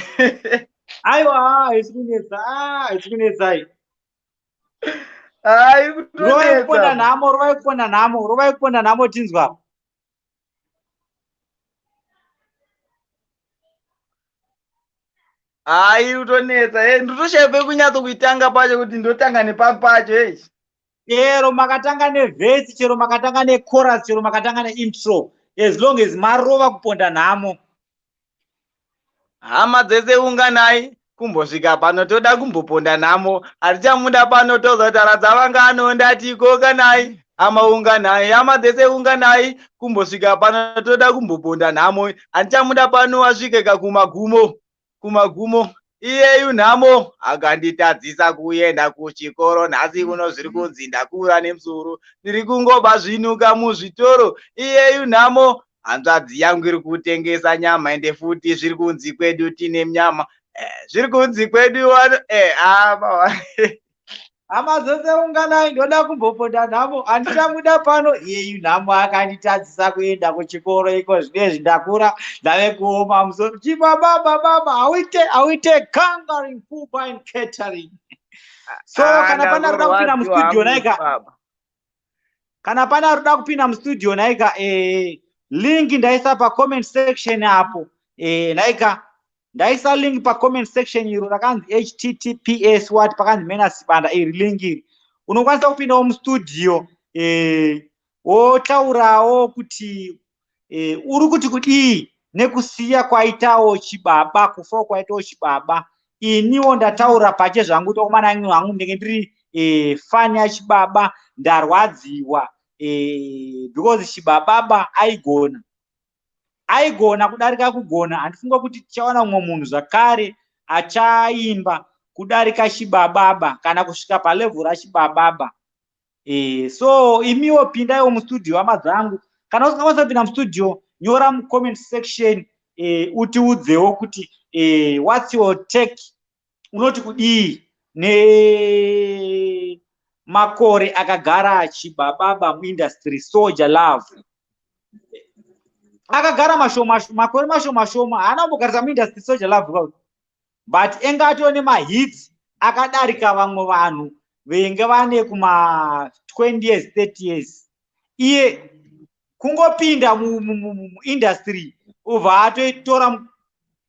Aiwa, haisi kunetsa, haisi kunetsa iyi. Hairi Rovai kuponda kutonetsa. nhamo, rovai kuponda nhamo, rovai kuponda nhamo tinzwa. Hairi kutonetsa. Ndinotoshaya pekunyatso kuitanga pacho kuti ndotanga nepapi pacho eish. Chero makatanga nevhesi, chero makatanga nechorus, chero makatanga neintro, as long as marova kuponda nhamo. Hama dzese unganai kumbosvika pano, toda kumboponda nhamo, hatichamuda pano, tozotara vangano, ndati kokanai hama unganai, hama dzese unganai kumbosvika pano, toda kumboponda nhamo, hatichamuda pano, wasvikeka kumagumo, kumagumo. Iyeyu nhamo akanditadzisa kuenda kuchikoro, nhasi uno zviri kunzi ndakura nemusoro, ndiri kungoba zvinuka muzvitoro. Iyeyu nhamo Hanzvadzi yangu iri kutengesa nyama, ende futi zviri kunzi kwedu tine nyama. Zviri kunzi kwedu hama. Hama dzose unganai, ndoda kumboponda nhamo, handichamuda pano. Iyeyu nhamo akanditadzisa kuenda kuchikoro, iko zvinezvi ndakura ndave kuoma musoro. Chibaba baba hauite hauite kangaring pupa and catering. So kana pane arikuda kupinda mustudio naika, kana pane arikuda kupinda mustudio naika, link ndaisa pacomment section apo. Naika ndaisa link pacomment section iro rakanzi https what pakanzi Mena Sibanda, iri link iri unokwanisa kupindawo mustudio, wotaurawo kuti uri kuti kudii nekusiya kwaitawo Chibaba, kufawo kwaitawo Chibaba. Iniwo ndataura pache zvangu kuti okomana hangu ndenge ndiri fan yaChibaba, ndarwadziwa because Chibababa aigona, aigona kudarika kugona. Handifunga kuti tichawana mumwe munhu zvakare achaimba kudarika Chibababa kana kusvika palevhel raChibababa. So imiwo pindaiwo mustudio, hama dzangu. Kana usingakwanisa kupinda mustudio, nyora mucomment section, utiudzewo kuti what's your take, unoti kudii nemakore akagara Chibababa muindustry. Soul Jah Love akagara mashoma, makore mashoma shoma, haana kumbogarisa muindustry Soul Jah Love, but enge atoo nemahits akadarika vamwe vanhu venge vane kuma 20 years, 30 years. Iye kungopinda muindustry ubva atoitora,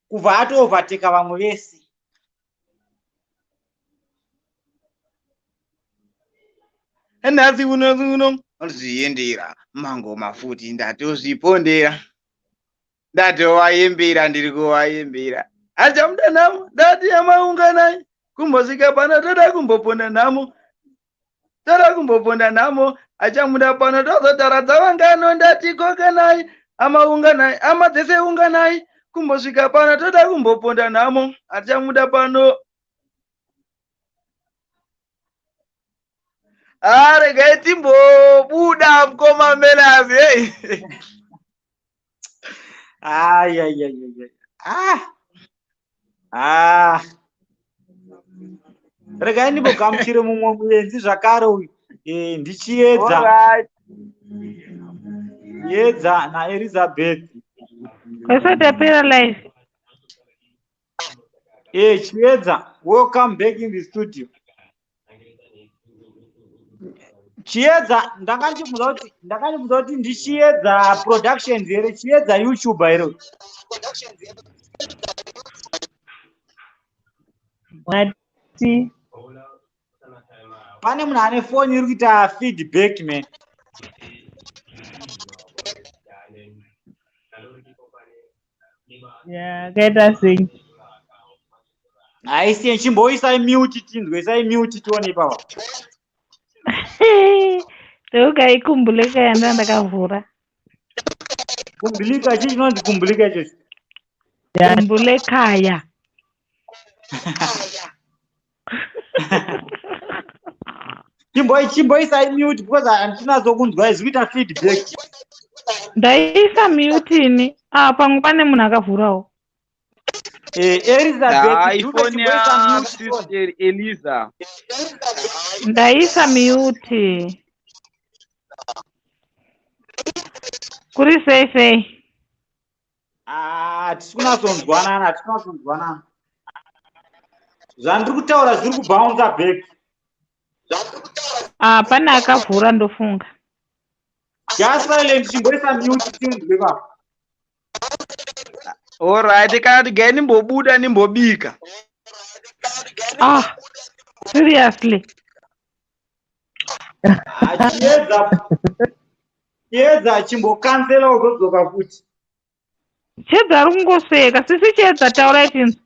kubva atoovertaka vamwe vese. Nhasi uno uno zviendera mangoma futi, ndatozvipondera, ndatovaimbira, ndiri kuvaimbira. Achamuda nhamo, ndati yamaunganai kumbosvika pano, toda kumboponda nhamo, toda kumboponda nhamo. Achamuda pano, tozotaura dzavangano. Ndati kokanai amaunganai, ama dzese unganai kumbosvika pano, toda kumboponda nhamo. Achamuda pano. Ah, regai timbobuda, mukoma Melas, hey. Ayayayaya, ah ah, regai ndimbogamuchire mumwe muenzi zvakare uyu. Ndichiedza Chiedza naElizabeth. Kwese tapera live. Chiedza, welcome back in the studio. Chiedza, ndanga ndichibvunza kuti ndiChiedza Productions here, Chiedza YouTuber here? Mati. Pane munhu ane foni iri kuita feedback, man. Yakaita sei? Haisi, chimboisai mute tinzwe, isai mute tione ipapa. Ndeukaikumbulika yanda ndakavhura. Kumbulika, chii chinonzi kumbulika ichocho? Kumbulekaya. Chimboisai mute because handinatso kunzwa, izvi kuita feedback. Ndaisa mute ini. Ah, pamwe pane munhu akavhurawo. Elizabeth Dube, ifoni chimboisa mute tione. yasister Eliza. Ndaisa mute. Kuri sei sei? Ah, hatisi kunatsonzwanana, hatisi kunatsonzwanana. Zvandiri kutaura zviri kubounce back. Ah, pane akavhura ndofunga. Just Silent, chimboisa mute tinzwe pa. Alright, kana kuti gai ndimbobuda ndimbobika. Ah, seriously? Ah, Chiedza, Chiedza, chimbokansela uzodzoka futi. Chiedza ari kungoseka. Sisi Chiedza, taurai tinzwe.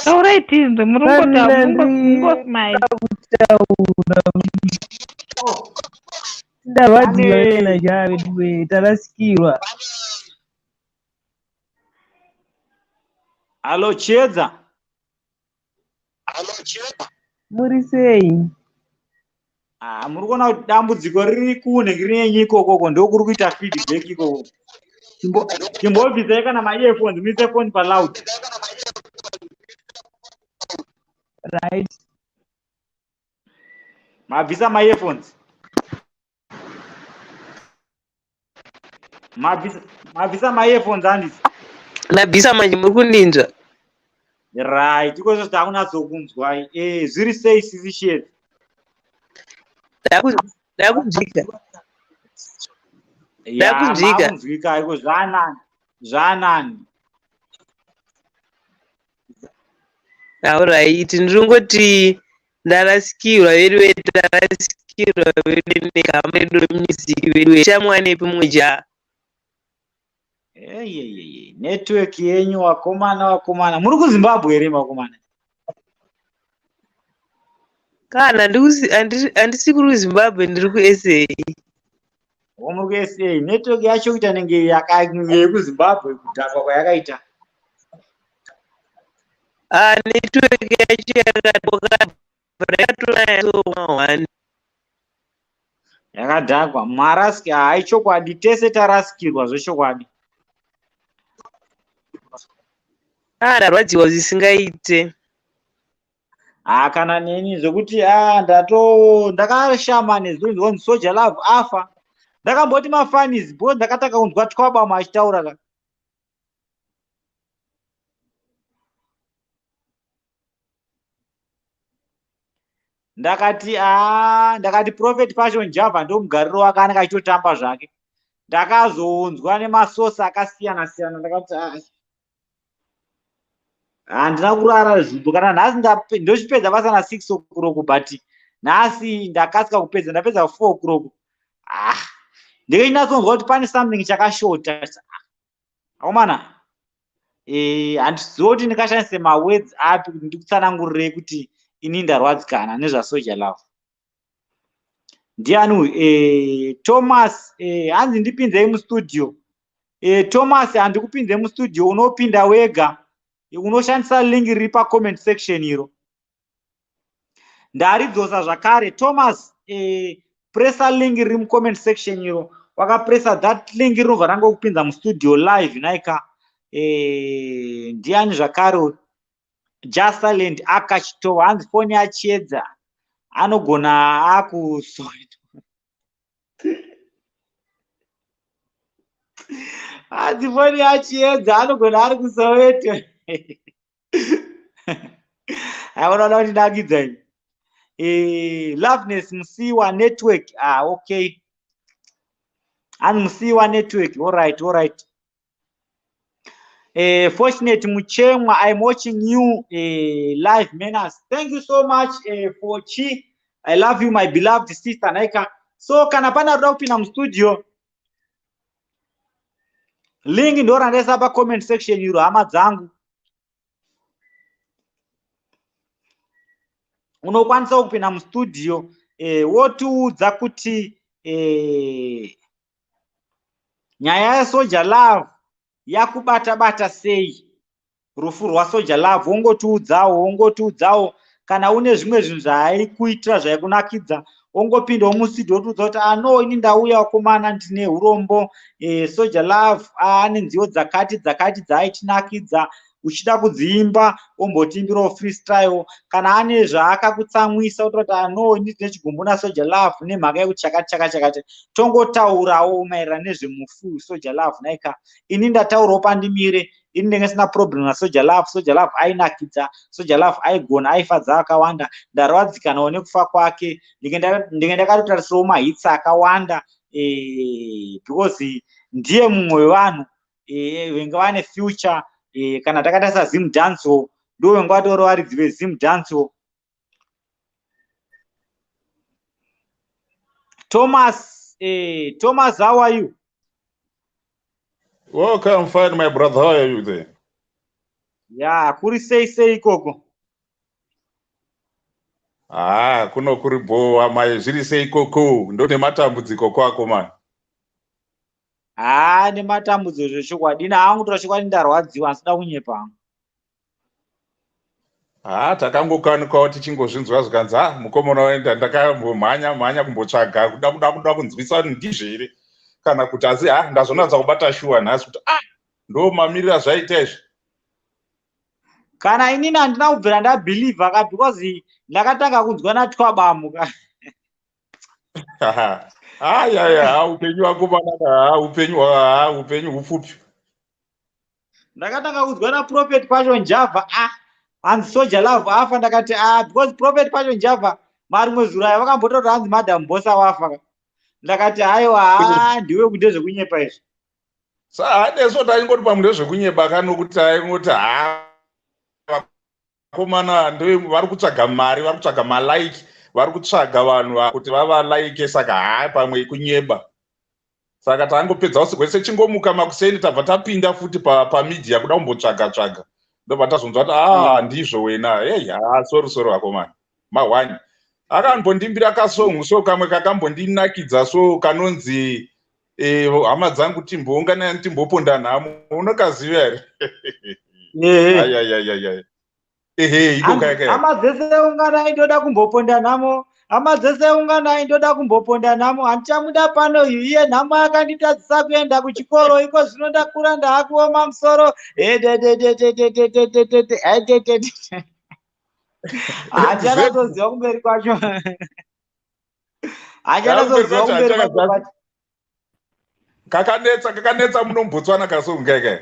Taurai tinzwe, muri kungosmile. Kutaura, ndarwadziwa wena chaveduwe, tarasikirwa. Hallo Chiedza. Muri sei? Ah, muri kuona kuti dambudziko riri kunhe rine ikokoko ndokuri kuita feedback ikoko. Chimbobvisai kana maearphones muise phone paloud. Right. Mabvisa maearphones. Mabvisa maearphones handisi. Ndabvisa manje muri kundinzwa. Right, ikozvo takunatsokunzwai. Eh, zviri sei sisi Shedzi? Ndakunzwika. Ya, Ndakunzwika. makunzwika iko zvanani. Zvanani. Alright, ndiri ndarasikirwa vedu tarasikirwa vedu negama redu remusic vedu chamwanepi mumwe jaha. Eyeyeye, network yenyu wakomana wakomana. Muri kuZimbabwe here vakomana? Kana handisi kuri kuZimbabwe ndiri kuSA. Muri kuSA, network yacho kuita nenge yekuZimbabwe kudhakwa kwayakaita. Ah, network yacho yakatoka. Yakadhakwa. Maraski hai chokwadi tese tarasikirwa zvechokwadi. Ah, ndarwadziwa zvisingaite. Ah, kana neni zvekuti ah ndakashama nezvinhu Soul Jah Love afa. Ndakamboti mafanis because ndakatanga kunzwa Twabama achitaura ka. Ndakati ah, ndakati Prophet Passion Java ndomugariro wake anenge achitotamba zvake. Ndakazonzwa nemasosi akasiyana siyana ndakati ah, handina kurara zvipo kana nhasi ndochipedza basa na 6 o'clock but nhasi ndakasika kupedza ndapedza 4 o'clock. Ah, ndinyatsonzwa kuti pane something chakashota. Akomana, handizivi kuti ndingashandise mawords api kuti ndikutsanangurirei kuti ini ndarwadzikana nezvaSoul Jah Love. Ndiani uyu? Thomas, hanzi ndipinzei mustudio. Thomas, handikupinze mustudio, unopinda wega. Unoshandisa link riri pacomment section iro. Ndaridzosa zvakare. Thomas, pressa link riri mucomment section iro. Wakapressa that link rinobva rangokupinza mustudio live naika. Ndiani zvakare uyu? Jasaland akachitova hanzi foni yachiedza anogona akusoita. Hanzi foni yachiedza anogona ari kuSoweto. Aona kuti ndakidza iyi. Loveness Musiwa network. Ah, okay. Ani Musiwa network. All right, all right. Fortunate Muchemwa, I'm watching you live, Menas. Thank you so much for Chi. I love you, my beloved sister Naika. So, kana pana ruda kupinda mustudio, link ndo randaisa pa comment section iro hama dzangu. Unokwanisa kupinda mustudio wotiudza kuti nyaya yaSoul Jah Love yakubata bata sei, rufu rwaSoul Jah Love. Wongotiudzawo kana une zvimwe zvinhu zvaaikuitira zvaikunakidza, wongopindawo mustudio wotiudza kuti ano ini ndauya wakomana ndine urombo, Soul Jah Love ane nziyo dzakati dzakati dzaaitinakidza, uchida kudziimba wombotiimbirawo freestyle. Kana ane zvaakakutsamwisa wotaura kuti ano ini ndine chigumbu naSoul Jah Love nemhaka yekuti chakati chakati chakati. Tongotaurawo maererano nezvemufu Soul Jah Love naika. Ini ndataurawo pandimire, ini ndinge sina problem naSoul Jah Love. Soul Jah Love ainakidza, Soul Jah Love aigona, aifadza akawanda. Ndarwadzikanawo nekufa kwake. Ndinge ndakatotarisirawo mahits akawanda because ndiye mumwe wevanhu venga vane future. Kana takatarisa Zim Dancehall, ndo venga vatori varidzi veZim Dancehall. Thomas, Thomas, how are you? Welcome, fine, my brother. How are you there? Yeah, kuri sei sei ikoko? Ah, kuno kuri bhowa mai, zviri sei ikoko? Ndo nematambudziko kwako mani. Ah, nematambudziko zvechokwadi. Ina hangu tora chokwadi ndarwadziwa, handisida kunyepa hangu. Ha, takangokanukawo tichingozvinzwa zvikanzi ha mukomana waenda, ndakambomhanya mhanya kumbotsvaga kuda kuda kuda kunzwisa kuti ndizvo here kana kuti, asi ha ndazonatsa kubata shuwa nhasi kuti ah, ndo mamiriro azvaita izvi. Kana inini handina kubvira ndabhilivha ka, because ndakatanga kunzwa naTwabamu ka. Ayaya, upenyu wakomana, ha upenyu, ha upenyu hupfupi. Ndakatanga kunzwa naProphet Passion Java, ah, hanzi Soul Jah Love afa. Ndakati ah, because Prophet Passion Java marimwe zuro aya vakambotaura hanzi Madam Bosa wafa ka. Ndakati haiwa, ha ndiwe kunde zvekunyepa izvi. Sa haneso taingoti pamwe ndezvekunyeba kanokuti aingoti ha vakomana ndo vari kutsvaga mari, vari kutsvaga malike, vari kutsvaga vanhu kuti vavalike, saka ha pamwe kunyeba. Saka tangopedza usiku hwese chingomuka makuseni, tabva tapinda futi pamedia kuda kumbotsvaga tsvaga, ndobva tazonzwa kuti a ndizvo wena. Hei, ha sorry, sorry vakomana, mahwani akambondimbira kasong so kamwe kakambondinakidza so kanonzi hama dzangu timboungana timboponda nhamo. Unokaziva here? Ayayayaya, ehe, iko kaya. Hama dzese unganai, ndoda kumboponda nhamo. Hama dzese unganai, ndoda kumboponda nhamo. Handichamuda pano iye nhamo akanditadzisa kuenda kuchikoro. Iko zvino ndakura ndaakuoma musoro. Ededededededetetete. Hachanatsoziva kumberi kwacho, hachanatsoziva kumberi kwacho. Kakanetsa, kakanetsa munombotswana kasong kaya.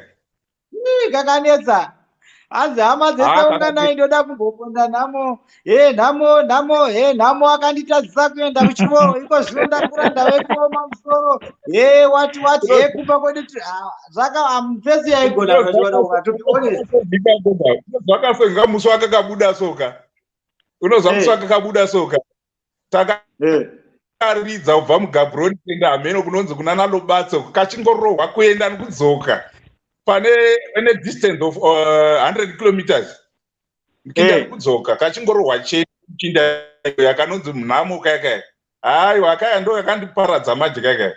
Ii, kakanetsa. Hanzi hama dzese unganai, ndoda kumboponda nhamo. He nhamo, nhamo, he nhamo akanditadzisa kuenda kuchikoro. Iko zvino ndakura ndave kuoma musoro. He wati wati he kumba kwedu zvaka mufesi yaigona zvachiona, to be honest. Zvakasenga musi wakakabuda soka, unozwa musi wakakabuda soka takaridza kubva muGaborone kuenda hameno kunonzi kuna Nalobatso, kachingorohwa kuenda nekudzoka pane ane distance of 100 kilometers kuenda nekudzoka, kachingorohwa chete kuchinda yakanonzi Nhamo kaya. Haiwa, kaya ndo yakandiparadza manje kaya.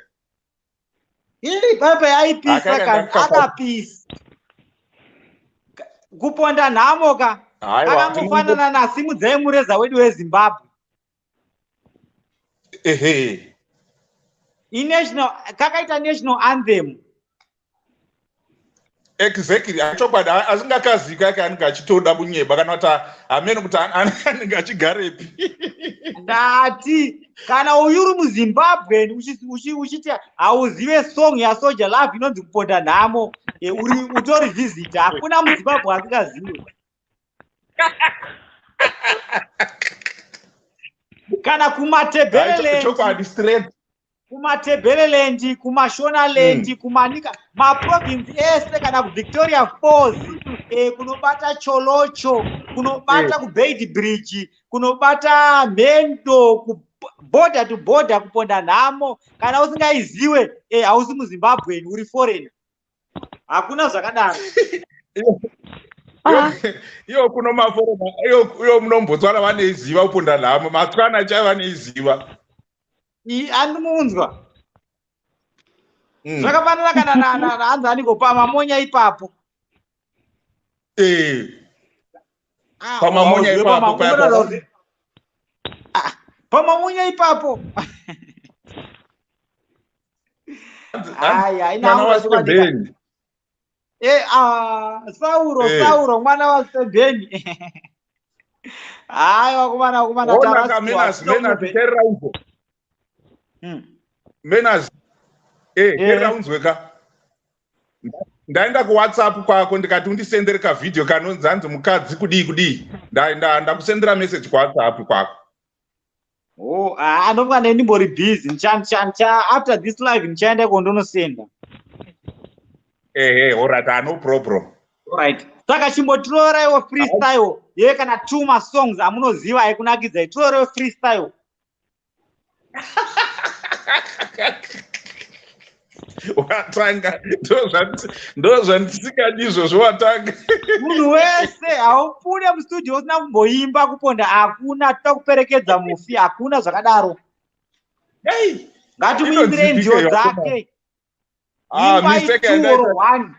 Iri paipa yaipisa kani, akapisa Kuponda Nhamo ka akangofanana naSimudzai Mureza Wedu weZimbabwe. Inational kakaita national anthem. Exactly, chokwadi asingakazika ke anenge achitoda kunyeba kana kuti hamene kuti anenge achigarepi. Ndati kana uyu uri muZimbabwe uchiti hauzive song yaSoul Jah Love inonzi Kuponda Nhamo, uri utori visitor. Hakuna muZimbabwe asingazive. Kana kuMatebeleland, Chokwadi, straight. kuMatebeleland, kuMashonaland, kuManika, maprovince ese, kana kuVictoria Falls, kunobata Tsholotsho, kunobata kuBeitbridge, kunobata Mhendo, border to border, Kuponda Nhamo kana usingaiziwe, hausi muZimbabweni, uri foreigner. Hakuna zvakadaro. Iyo kuno maforeigner, iyo munombotswana vaneiziva Kuponda Nhamo, matswana chai vaneiziva. Andimunzwa. Zvakafanana kana hanzi aniko pamamonya ipapo. Ah, Pamamonya hauzive ipapo, Ah, pamamonya ipapo. Ai, haina Mwana hangu waSebheni. Ah, Sauro. Sauro mwana waSebheni. Hayi, vakomana, vakomana. Ona ka. Tarasiwa. Menas, Menas, teerera unzwe. Menas, teerera unzwe ka. Ndaenda kuWhatsApp kwako ndikati undisendere kavhidhiyo kanonzi hanzi mukadzi kudii kudii. Ndakusendera message kuWhatsApp kwako. Oh, ah, anofunga ndimbori busy. Ndicha after this live ndichaenda kondonosenda. Ehe, alright, ah, no problem. Alright. Saka chimbotiroraiwo freestyle ye kana two masongs amunoziva ekunakidzai. Tirorewo freestyle. Watanga, ndozvandisikadi izvozvo, watanga. Munhu wese haubude mustudio usina kumboimba Kuponda. Hakuna, toda kuperekedza mufi, hakuna zvakadaro. Hey, Ngatimuimbirei nziyo inodzipika. dzake. Ah, Imbai mistake two yandaita. or one.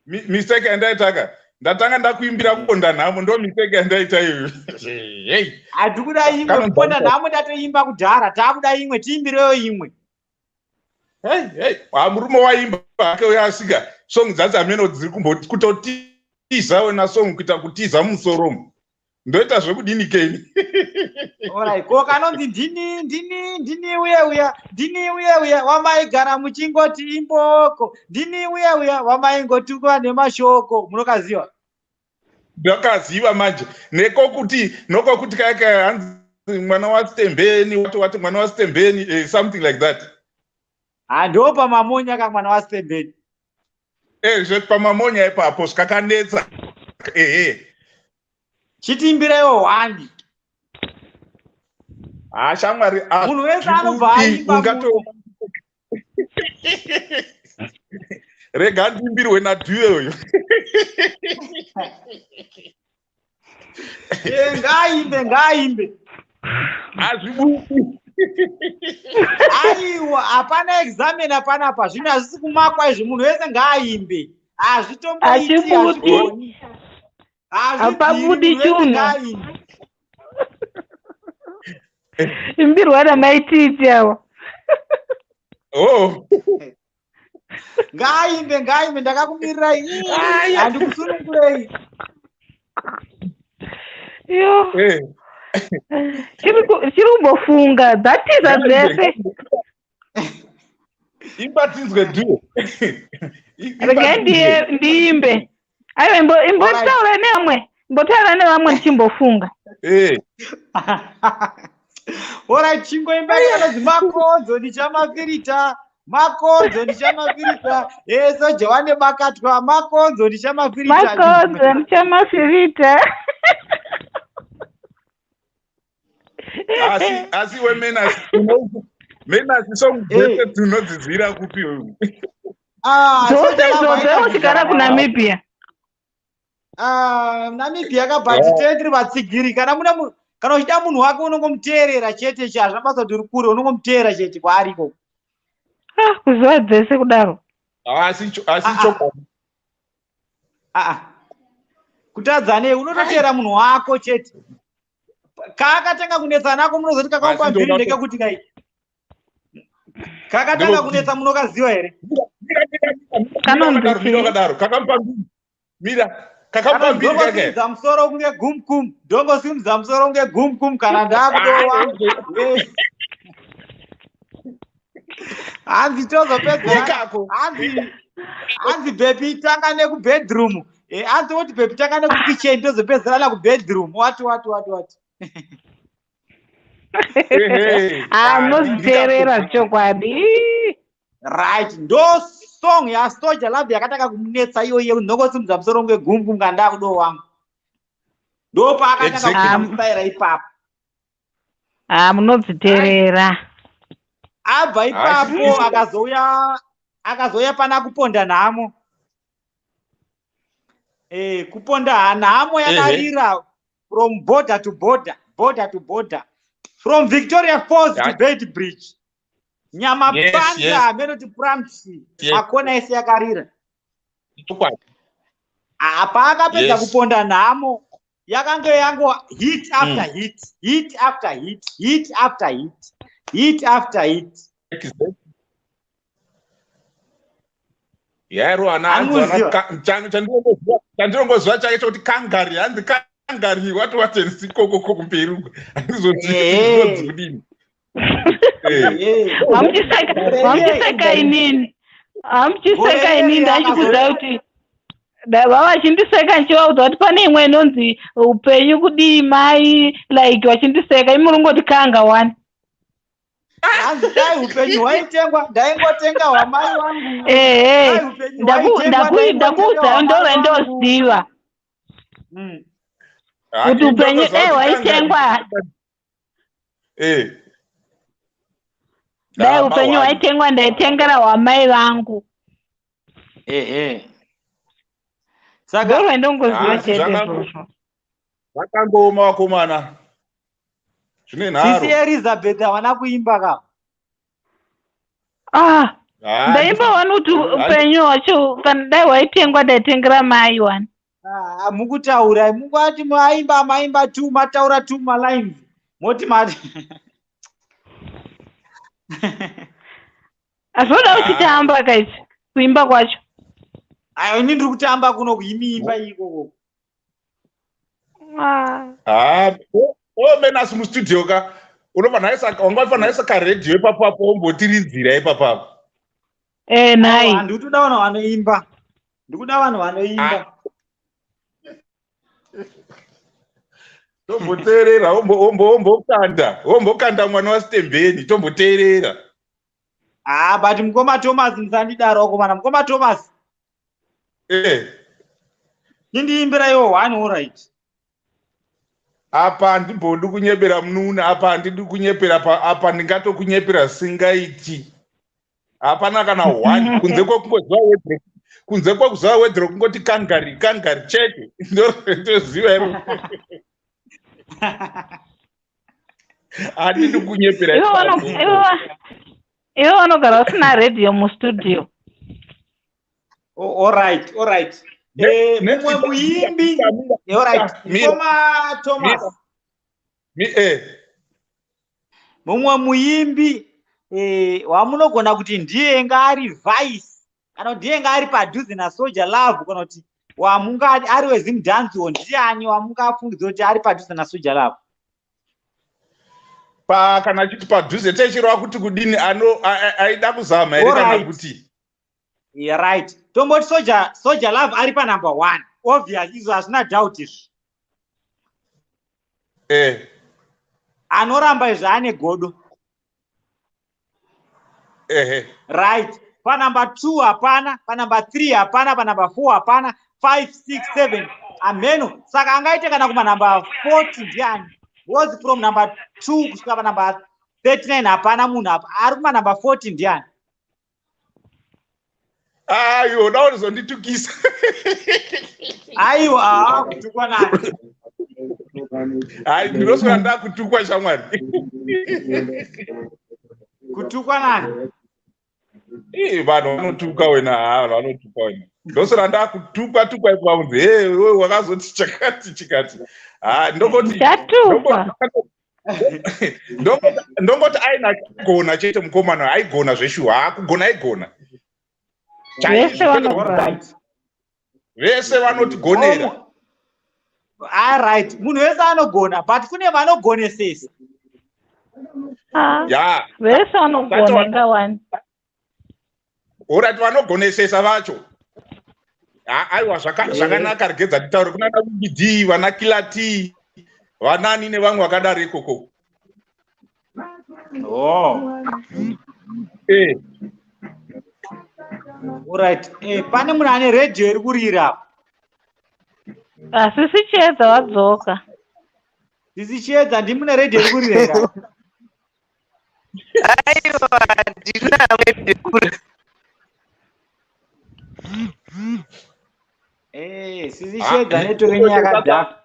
Mistake yandaitaka. Ndatanga ndakuimbira kuponda nhamo, ndo mistake yandaita iyoyo. Hey. Hatikuda imwe. Kanonzi Kuponda Anita. nhamo ndatoimba kudhara, taakuda imwe, tiimbireyo imwe. Hey, hey. Ha, murume waimba hake uyo, asika song dzacho hameno dziri kumboti kutotiza wena song kuita kutiza mumusoro umu. Ndoita zvekudini keni? Alright, ko kanonzi ndini ndini ndini uye uya, ndini uye uya wamaigara muchingoti imboko, ndini uye uya wamaingotukwa nemashoko, munokaziva? Ndakaziva manje nekokuti nokokuti kaya kaya hanzi mwana waStembeni, wati wati mwana waStembeni, something like that. Ha, ndo pamamonya ka mwana waStembeni. Zve pamamonya ipapo zvikakanetsa. Ehe. Chitimbirewo one. Ha, shamwari, Munhu wese anobva aimba ungato rega ndiimbirwe nadhuye uyo. Ngaaimbe, ngaaimbe. Hazvibudi. Aiwa, hapana examen panapa, zvinhu hazvisi kumakwa izvi, munhu wese ngaaimbe. Hazvitomboiti. Hachibudi. Hazvigoni. Hazvibviri, Hapabudi munhu wese chunhu. ngaaimbe. Imbirwa namaititi ava. Oh. Ngaaimbe, ngaaimbe, ndakakumirirai. Ii, handikusunungurei. Yo. Eh. Chiri kumbofunga dzatiza dzese. Imba tinzwe dhuye. Regai ndiimbe. Aiwa, imbotaura nevamwe, imbotaura nevamwe ndichimbofunga. Eh. Alright, chingoimba kanonzi makonzo ndichamafirita, makonzo ndichamafirita, soja wane bakatwa, makonzo ndichamafirita. Makonzo ndichamafirita. Asi we Menas, Menas, song dzese tinodzidzira kupi wewe? Ah, Dzose Soja Love idzodzo aita uchigara kudhara. kuNamibia. Ah, Namibia kabhati tiri vatsigiri. Kana muna kana uchida munhu wako unongomuteerera chete, che hazvina basa kuti uri kure, unongomuteera chete kwaari ikoko. Ah, kuziva dzese kudaro. Asi chokwadi. Ah, ah. Kutadza nei? Unototeera munhu wako chete. Kaakatanga kunetsa nako munozoti kakamupa Asi mviri ndekekuti kai kakatanga kunetsa munokaziva here? Kanonzi Mira, chii? wakadaro kakamupa mbiri. Mira, kakamupa mbiri kake. Ndongosimudza musoro kunge gumkum, ndongosimudza musoro kunge gumkum kana ndakudowa. Hanzi tozopedza Ikako. hanzi baby tanga nekubedroom. Hanzi woti baby tanga nekukitchen, tozopedzerana kubedroom, wati wati wati wati. Ehe. Ah, Ah, munodziteerera ndikako. chokwadi. Right, ndo song yaSoja Love yakatanga kumunetsa iyoyo, ndongosimudza musoro kunge gumkum kana ndakudowa wangu. Ndo paakatanga Exactly. kupinda mustaira ipapo. Ah, munodziteerera. Abva ipapo akazouya pana kuponda nhamo. Kuponda nhamo yakarira from border to border, border to border, from Victoria Falls to Beit Bridge, Nyamapanda, menoti Pramsi, makona ese yakarira. Chokwadi. Apa akapedza kuponda nhamo yakange yango hit after hit, hit after hit, hit after hit, hit after hit. Exactly. Yairohana. Amuziva. Chandinongoziva chake chokuti kangari, hanzi kangari wati watensi kokoko kumberi uko. Handizodzi kudini. Hamuchiseka inini, hamuchiseka inini. Ndachikuudza kuti vava vachindiseka ndichivaudza kuti pane imwe inonzi upenyu kudii mai, like vachindiseka, imi muri ngoti kanga one. Hanzi dai upenyu hwaitengwa ndaingotenga hwamai wangu. Ehe. Dai upenyu hwaitengwa, ndaingotenga Ndakuudza hwamai ndo wangu. rwandoziva kuti upenyu dai hwaitengwa, dai upenyu hwaitengwa ndaitengera hwamai vangu. Ehe. Ndo Saka rwandongoziva Ah, chete izvozvo. Zvakangooma vakomana, zvine nharo. Sisi Elizabeth havana kuimba ka? Ah, Ah, ndaimba wani kuti upenyu hwacho kana dai hwaitengwa ndaitengera mai wani. Ah, mukutaura mungati maimba maimba two mataura two malines moti mati Azvoda uchitamba kaiti kuimba kwacho. Ayo ini ndiri kutamba kuno kuimiimba ikoko. Ah. Ah, oh menas mustudio ka unofanira isa wanga ufanira isa karedhiyo ipapo apo wombotiridzira ipapo apo. Eh nhai. Handiri kutoda vanhu vanoimba. Ndikuda vanhu vanoimba. Tomboteerera wombokanda wombokanda mwana waSitembeni tomboteerera. Ah, but mukoma Thomas musandidaro akomana. Mukoma Thomas. Eh. Chindiimbira iwo one all right. Apa handimbodi kunyepera mununa apa handidi kunyepera pa apa ndingatokunyepera singaiti. Hapana kana one kunze kwekungoziva wedre kunze kwekuziva wedre kungoti kangari kangari chete ndoziva iro. Handidi kunyepera. Ivo vanogara vasina radio mustudio. Oh, all right, all right. Eh, mumwe muimbi. All right. Mukoma Thomas. Eh. Mumwe muimbi eh, wamunogona kuti ndiye nga ari vice kana kuti ndiye nga ari padhuze naSoja Love kana kuti wamunga ari weZimdanzo ndiani wamungafungidzira kuti ari padhuze naSoja Love? Pa kana achiti padhuze techireva kuti kudini ano aida kuzama here kana kuti Yeah, right. Tomboti Soja Soja Love ari pa number 1. Obvious izvo hazvina doubt izvi. Eh. Anoramba izvi ane godo. Ehe. Right. Pa number 2 hapana, pa number 3 hapana, pa number 4 hapana, 5 6 7 ameno. Saka angaite kana kuma number 40 ndiani? Because from number 2 kusvika pa number 39 hapana munhu apa. Ari kuma number 40 ndiani? Aiwa, uda kuzonditukisa. Aiwa, ah, kutukwa nani? Hai, ndinoswera ndakutukwa shamwari. Kutukwa nani? Eh, vanhu vanotuka wena, ha, vanhu vanotuka wena. Ndoswera ndakutukwa tukwa ipo kunzi, hey, wewe wakazoti chakati chikati. Ah, ndongoti Chatukwa. Ndongoti aina gona chete mukomana, aigona zveshuwa, haakugona aigona. Vese vanogona. Vese vanotigonera. All right, munhu wese anogona, but kune vanogonesesa. Ah, Ya. Vese vanogona ingawani. Alright, vanogonesesa vacho. Aiwa, zvakanaka regedza nditaure kuna vana Winky D, vana Killer T, vanani nevamwe vakadaro ikoko. Oh. Eh. Alright. Eh, pane munhu ane radio iri kurira apa. Asisi Chiedza wadzoka. Sisi Chiedza ndimune radio iri kurira here? Aiwa, ndina radio kurira. Eh, sisi Chiedza network yenyu yakadhakwa.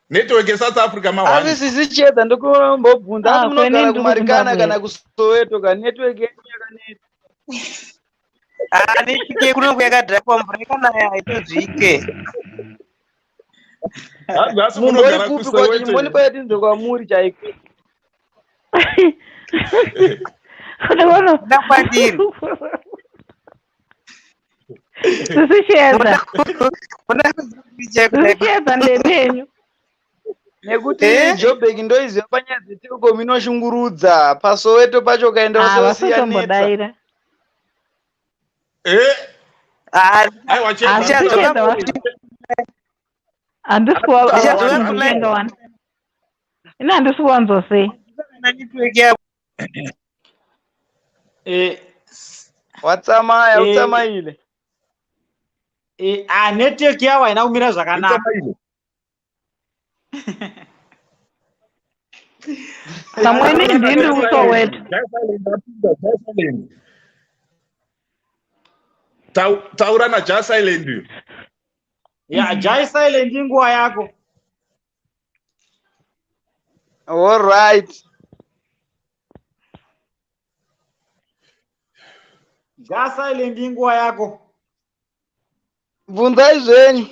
Network yeSouth Africa ma Asi sisi Chiedza ndikumbobvunza asi Ah, kwene munogara ndiri kuMarikana kuZimbabwe. kana kuSoweto ka network yenyu yakaneta. Ah, network kuno yakadhakwa mvura ikanaya haitozvike. Hanzi asi Munhu uri munogara kupi kwacho kuSoweto. chimbonipa yatinzwe kwamuri chaiko. Ndinoona. Kwandiri. Sisi Chiedza. Sisi Chiedza ndepenyu. Nekuti Eh? Joburg ndoiziva panyaya dzeTelkom inoshungurudza. PaSoweto pacho ukaenda Ah, usosiyanetsa. vasotombodaira. Eh? Ah, Aiwa, Chiedza. Ah, sisi Chiedza handisi Ndichadzoka kuvatenga wani. Ini handisi kuwanzwa sei. network yako. Eh, Watsamaya, Eh. utsamaile. eh, ah, network yavo haina kumira zvakanaka. Pamweni ndini kuSoweto. Taura na Jah Silent uyo. Ya, Jah Silent inguva yako. All right. Jah Silent inguva yako. Bvunzai zvenyu.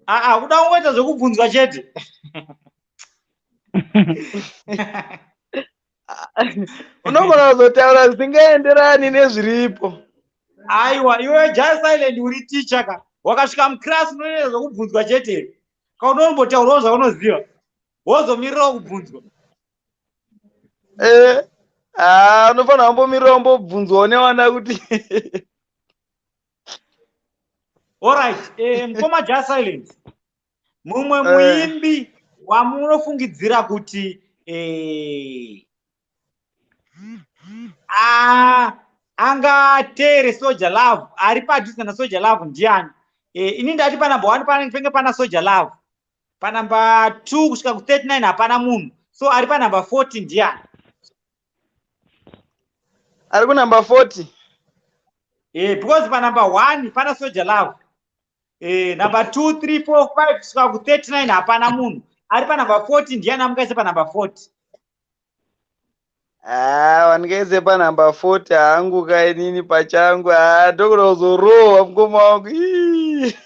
Aa, kuda kungoita zvekubvunzwa chete. Unogona kuzotaura zvisingaenderani nezviripo. Aiwa, iwe Just Silent uri teacher ka. Wakasvika muclass unoita zvekubvunzwa chete. Kaunombotaurawo zvaunoziva. Wozomirirawo kubvunzwa. Eh, ah, unofanira kumbomirira umbobvunzwawo nevana kuti Alright, mukoma Just Silent. Mumwe muimbi wamunofungidzira kuti angateere Soul Jah Love ari padhuze naSoul Jah Love ndiani? Ini ndati panumber 1 penge pana Soul Jah Love. Panumber 2 kusvika ku 39 hapana munhu. So ari panumber 40 ndiani? Ari kunumber 40? Because panumber 1 pana Soul Jah Love. Number 2, 3, 4, 5 kusvika ku 39 hapana munhu. Ari panumber 40 ndiani amungaise panumber 40? Ah, wandingaise panumber 40 hangu ka inini pachangu. Ah, ndokuda kuzorohwa mukoma wangu. Ii.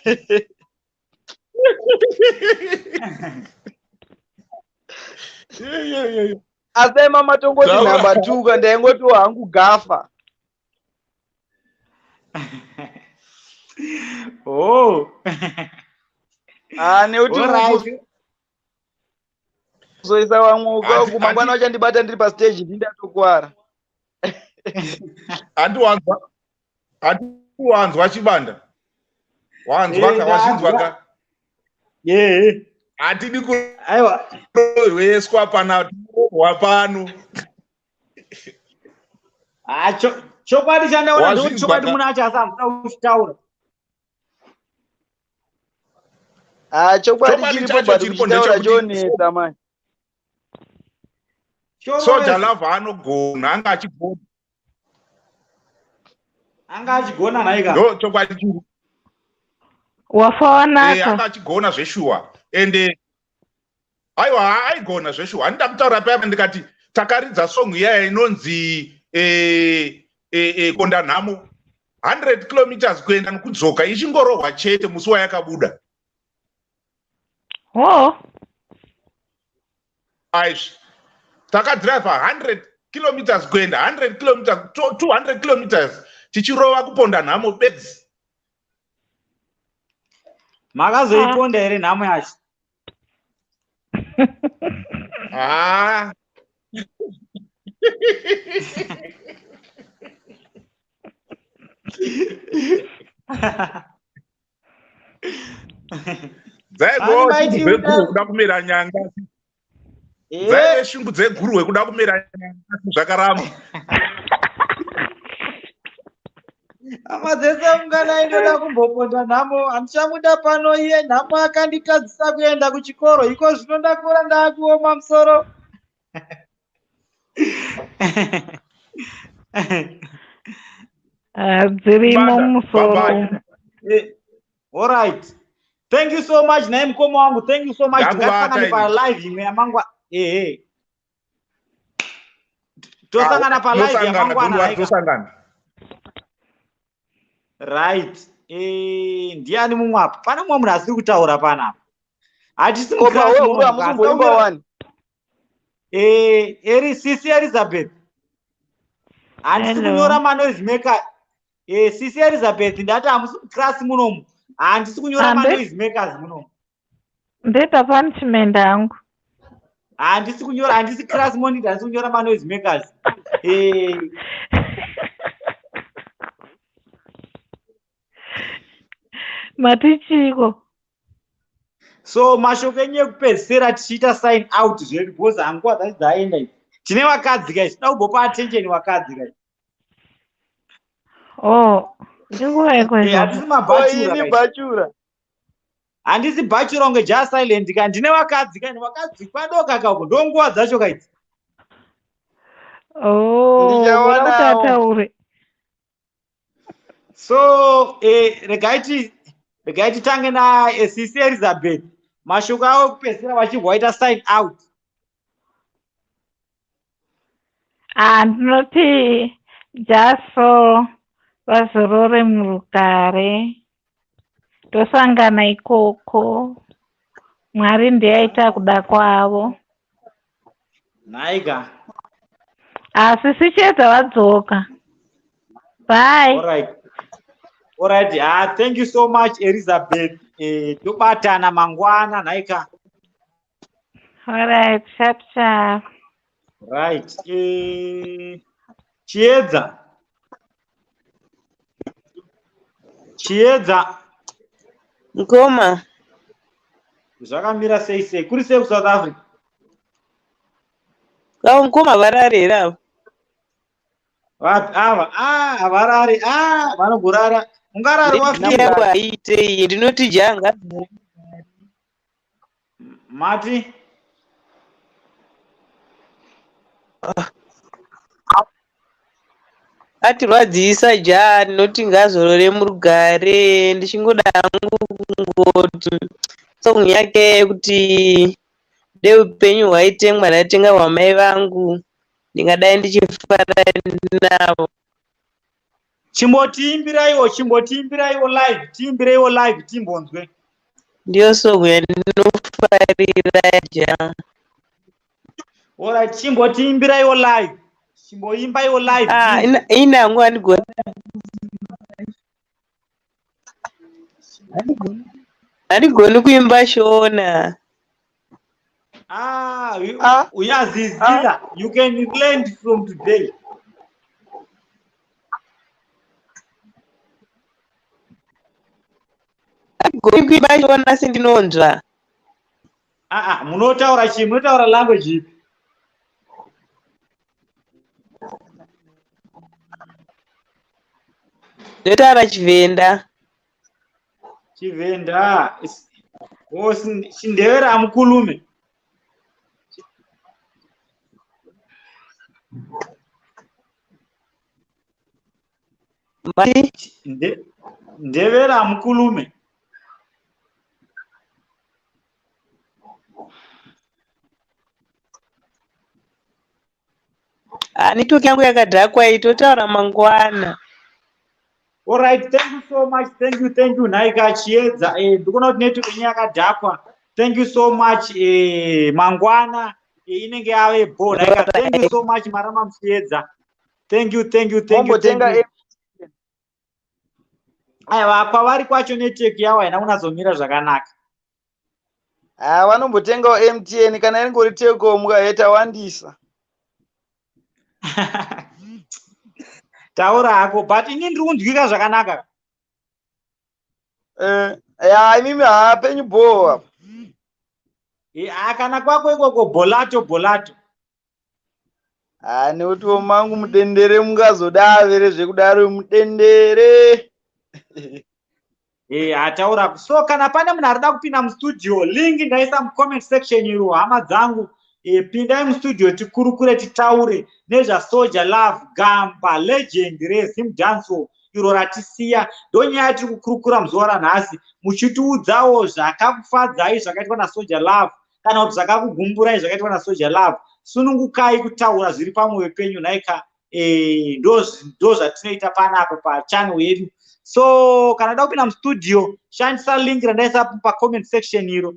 Asi dai mamatongoti number 2 ka ndaingotiwo hangu gafa. Oh. Ah, nekuti kuzoisa vamwe uko mangwana uchandibata ndiri pastage ndindatokwara. Andiwanzwa Chibanda. Wanzwa ka, wazvinzwa ka? Hatidi kurohweswa pana kurohwa pano. Chokwadi chandaona ndekuti chokwadi munhu acho asi hamuna kuchitaura. Chokwadi chiripo but kuchitaura chonetsa manje. Soul Jah Love anogona, anga achigona. Anga achigona nhaika. Ndo chokwadi chiri. Wafa wanaka. Anga achigona zveshuwa. Ende aiwa aigona zveshuwa. Handida kutaura paya ndikati takaridza song iya inonzi Konda Nhamo 100 kilometers kuenda nokudzoka ichingorohwa chete musi wayakabuda. Oh. Aizvi. Takadrive 100 kilometers kuenda 100 kilometers 200 kilometers tichirova kuponda nhamo bedzi. Makazoiponda here nhamo yacho? Ah. Dzaive kuda kumera nyanga. Dzaive shungu dzeguruwe kuda kumera nyanga zvakaramba. Hama dzese unganai ndoda kumboponda nhamo, handichamuda pano iye nhamo akanditadzisa kuenda kuchikoro, iko zvino ndakura ndaakuoma musoro. Dzirimo musoro. All right. Thank you so much naye mukoma wangu. Thank you so much. Tingasangane pa live imwe yamangwa. Tosangana pa live yamangwana. Tosangana. Right. Ndiani mumwe apa? Pane mumwe munhu asiri kutaura panapa. Hatisi muclass muno. Sisi Elizabeth. Handisi kunyora manoise maker. Sisi Elizabeth ndati hamusi muclass munomu. Handisi kunyora manoise makers munomu. Ndoita punishment yangu. Handisi kunyora, handisi class monitor, handisi kunyora manoise makers. Matichiko. So mashoko enyu ekupedzisira tichiita sign out zvedu because hanguva dzacho dzaenda idzi. Tine vakadzi guys, toda kumbopa attention vakadzi guys. Oh, inguva yeko. Hatisi mabhachura. Handisi bhachura kunge Just Silent ka, ndine vakadzi ka, vakadzi kwadoka ka uko, ndo nguva dzacho ka idzi. Oh, ndichaona. So, regai titange na Sisi Elizabeth. Mashoko avo ekupedzisira vachibva vaita sign out. Ndinoti Jaso vazorore murugare. Tosangana ikoko. Mwari ndiye aita kuda kwavo. Nhaika. Asi sichedza vadzoka. Bye. Alright. Alright. Ah, thank you so much Elizabeth. Tobatana mangwana nhaika. Alright, sharp sharp. Right. Chiedza. Chiedza. Mkoma. Zvakamira sei sei? Kuri sei kuSouth Africa? Avo mkoma varare here ava? Vapi ava? Ah, havarari. Ah, vanogorara. Ungarari wafira. Yangu haiite iyi ndinoti janga. Mati. Atirwadzisa ja ndinoti ngazorore murugare ndichingoda hangu kungoti song yake yekuti dei upenyu hwaitengwa ndaitenga hwamai vangu ndingadai ndichifara navo. Chimbotiimbiraiwo, chimbotiimbiraiwo live, tiimbireiwo live timbonzwe. Ndiyo song yandinofarira ja. Alright, chimbotiimbiraiwo live. Chimboimbaiwo live. Ah, ina hangu handigoni. Handigoni kuimba Shona. Ah, uyazizira. You can learn from today. Handigoni kuimba Shona asi ndinonzwa. Ah, ah, munotaura chii? Munotaura language ipi? Ndinotaura Chivenda. Chivenda. Chindevera amukulume. Mati? Ndevera amukulume. Ah, network yangu yakadhakwa iyi totaura mangwana. All right, thank you so much. Thank you, thank you. Nhaika Chiedza. Ndikuona kuti network yenyu yakadhakwa. Thank you so much. Mangwana inenge yave bho. Nhaika, thank you so much Marama Musiedza. Thank you, thank you, thank you. Thank you. Aiwa, kwavari kwacho network yavo haina kunatsomira zvakanaka. Ah, vanombotengawo MTN kana ingori Telkom tawandisa. Taura hako, but ini ndiri kunzwika zvakanaka. Ya, imimi hapenyu bho apa. Kana kwako ikoko bolato bolato. Ah, nekuti mangu mudendere mungazodavere zvekudaro mudendere. Ataura. So kana pane munhu arida kupinda mustudio, link ndaisa mucomment section iro hama dzangu. Pindai mustudio tikurukure titaure nezvaSoul Jah Love Gamba legend reZim Dancehall iro ratisiya. Ndonyaya tiri kukurukura muzuva ranhasi, muchitiudzawo zvakakufadzai zvakaitwa naSoul Jah Love kana kuti zvakakugumburai zvakaitwa naSoul Jah Love. Sunungukai kutaura zviri pamwoyo penyu nhaika. Ndo zvatinoita panapa pachannel yedu. So kana uda kupinda mustudio, shandisa link randaisa pacomment section iro.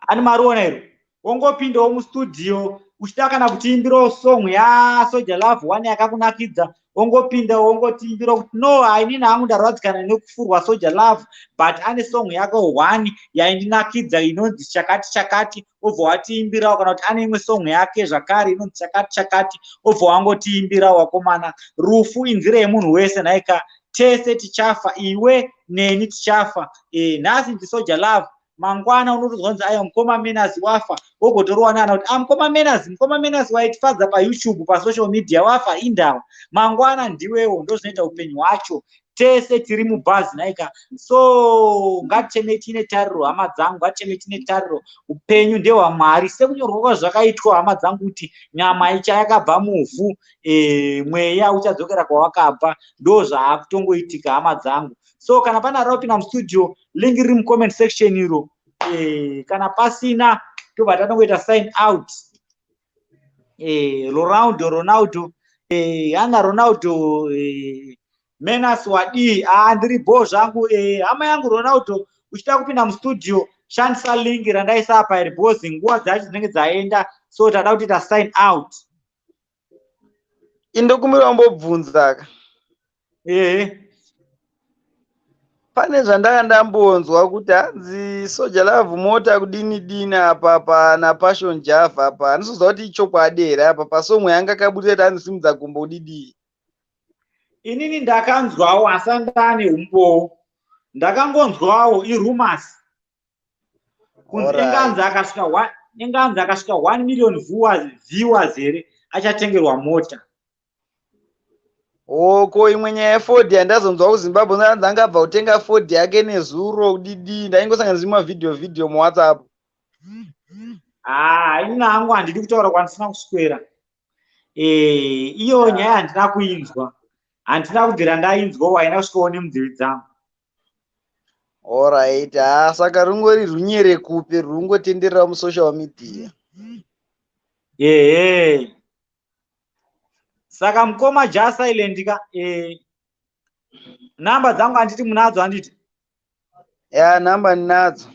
Ani mariona iro? Wongopindawo mustudio uchida kana kutiimbirawo song yaSoul Jah Love one yakakunakidza, wongopinda wongotiimbira kuti no, inini hangu ndarwadzikana nekufurwa Soul Jah Love, but ane song yake one yaindinakidza inonzi chakati chakati, obva watiimbirawo. Kana kuti ane imwe song yake zvakare inonzi chakati chakati, obva wangotiimbirawo. Wakomana, rufu inzira yemunhu wese nhaika. Tese tichafa, iwe neni tichafa. Nhasi ndiSoul Jah Love, mangwana unotozwa kunzi aiwa, mukoma Menas wafa, wogotorwa nana kuti ah, mukoma Menas, mukoma Menas waitifadza paYouTube, pasocial media, wafa indava. Mangwana ndiwewo. Ndo zvinoita upenyu hwacho, tese tiri mubhazi nhaika. So ngaticheme tine tariro, hama dzangu, ngaticheme tine tariro. Upenyu ndehwamwari, sekunyorwa kwazvakaitwa, hama dzangu, kuti nyama icha yakabva muvhu, mweya uchadzokera kwawakabva. Ndo zvaakutongoitika, hama dzangu. So kana pane arida kupinda mustudio, link riri mucomment section iro. Kana pasina, tobva tatongoita sign out. Ronaldo, Ronaldo, ana Ronaldo. Menas wadii? Ah, ndiri bho zvangu. Hama yangu Ronaldo, uchida kupinda mustudio, shandisa link randaisa apa iri because nguva dzacho dzinenge dzaenda, so tada kuti ta sign out. Indokumbira wambobvunza ka. Ehe. Pane zvandanga ndambonzwa kuti hanzi Soul Jah Love mota kudini dini apa pana Passion Java apa. Handisiziva kuti ichokwadi here apa pasong yanga akaburitsa kuti hanzi simudza gumbo kudidii. Inini ndakanzwawo asi ndane umbowo. Ndakangonzwawo irumors. Kunzi inganzi akasvika inganzi akasvika 1 million viewers here achatengerwa mota. Oko imwe nyaya yeFord yandazonzwa kuZimbabwe hanzi angabva kutenga Ford yake nezuro kudidi ndaingosangana nemavhidhiyo vhidhiyo muWhatsApp. Ah, ini hangu handidi kutaura kwandisina kuswera. Iyo nyaya handina kuinzwa. Handina kubvira ndainzwa, haina kusvikawo nemunzeve dzangu. Alright, ha saka rungori runyerekupe rwungotenderera musocial media. Ehe. Saka mukoma Jah Silent ka, namba dzangu handiti munadzo handiti? Ya, namba ndinadzo.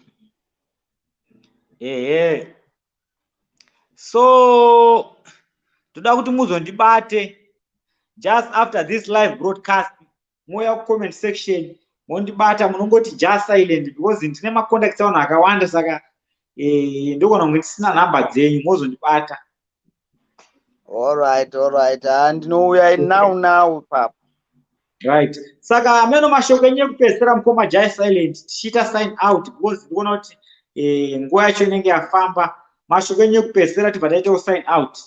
Ehe. So toda kuti muzondibate just after this live broadcast, mouya kucomment section mondibata, munongoti Jah Silent because ndine macontacts avanhu akawanda, saka ndogona kunge ndisina nhamba dzenyu, mozondibata. Alright, ha ndinouya now papa. Right, saka ameno mashoko enyu ekupedzisira mukoma Jah Silent, tichiita sign out because ndikuona kuti nguva yacho inenge yafamba. Mashoko enyu ekupedzisira tibva taitawo sign out.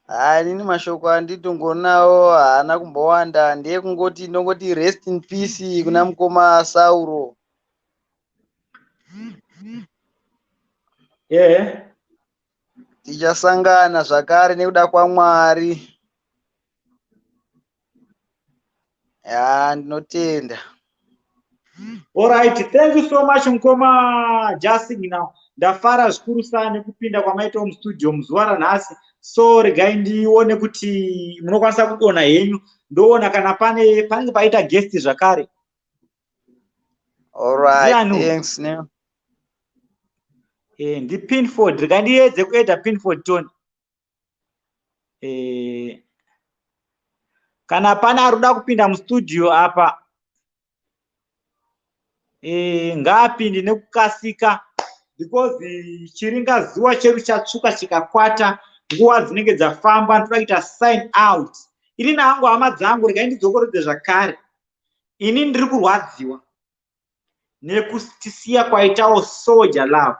Ha, inini mashoko anditongonawo haana kumbowanda, ndeyekungoti ndongoti rest in peace kuna mukoma Sauro. Ehe. Tichasangana zvakare nekuda kwaMwari. Ya, ndinotenda. Alright, thank you so much mukoma Justin. Now ndafara zvikuru sana nekupinda kwamaitawo mustudio muzuva ranhasi. So regai ndione kuti munokwanisa kudonha henyu, ndoona kana pane panenge paita guest zvakare. Alright, thanks ne. Ndipinford, regai ndiedze kuedha Pinford Tony. Kana pane ari kuda kupinda mustudio apa, ngaapinde nekukasika because chiringazuva chedu chatsvuka chikakwata, nguva dzinenge dzafamba, ndoda kuita sign out. Ini nahangu hama dzangu, regai ndidzokorodze zvakare, ini ndiri kurwadziwa nekutisiya kwaitawo Soul Jah Love,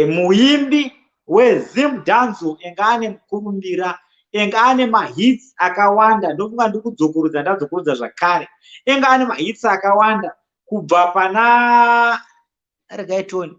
muimbi weZim Dancehall enga ane mukurumbira, enga ane mahits akawanda. Ndofunga ndiri kudzokorodza, ndadzokorodza zvakare, enga ane mahits akawanda kubva pana, regai tione,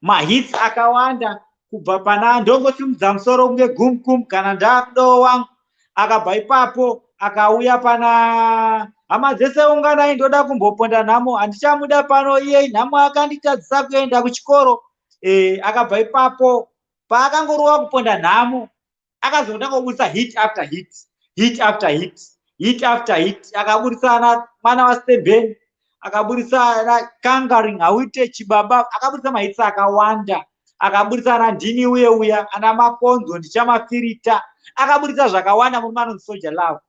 mahits akawanda kubva pana ndongosimudza musoro kunge gum kana ndakudawo wangu. Akabva ipapo akauya pana hama dzese unganai ndoda kumboponda nhamo, handichamuda pano iye nhamo akanditadzisa kuenda kuchikoro. Akabva ipapo paakangorova kuponda nhamo, akazotanga kubudisa hit after hit, hit after hit, hit after hit. Akaburisa ana mwana waSteben, akaburisa ana Kangaring hauite chibaba, akaburisa mahits akawanda, akaburisa ana ndini uye uya ana makonzo ndichamafirita, akaburisa zvakawanda murume anonzi Soul Jah Love.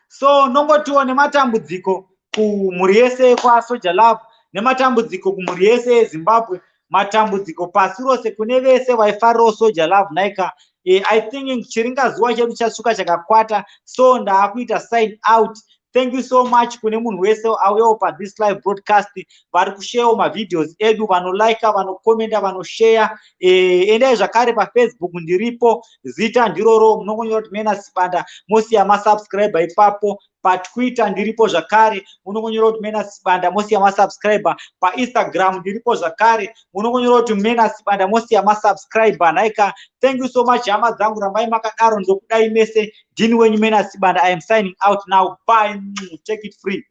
So nongotiwo nematambudziko kumhuri yese kwaSoul Jah Love, nematambudziko kumhuri yese yeZimbabwe, matambudziko pasi rose kune vese vaifarirawo Soul Jah Love naika. I think chiringazuva chedu chatsvuka chakakwata, so ndaakuita sign out. Thank you so much kune munhu wese auyawo pathis live broadcast, vari kusharewo mavideos edu, vanolika, vanokomenda, vanoshare. Endai zvakare paFacebook, ndiripo, zita ndiroro, munongonyora kuti Mena Sibanda, mosiya masubscriber ipapo. PaTwitter ndiripo zvakare, munongonyora kuti Mena Sibanda, mosiya masubscriber. PaInstagram ndiripo zvakare, munongonyora kuti Mena Sibanda, mosiya masubscriber. Nhaika, thank you so much hama dzangu, rambai makadaro, ndokudai mese. Ndini wenyu Mena Sibanda. I am signing out now, bye, take it free.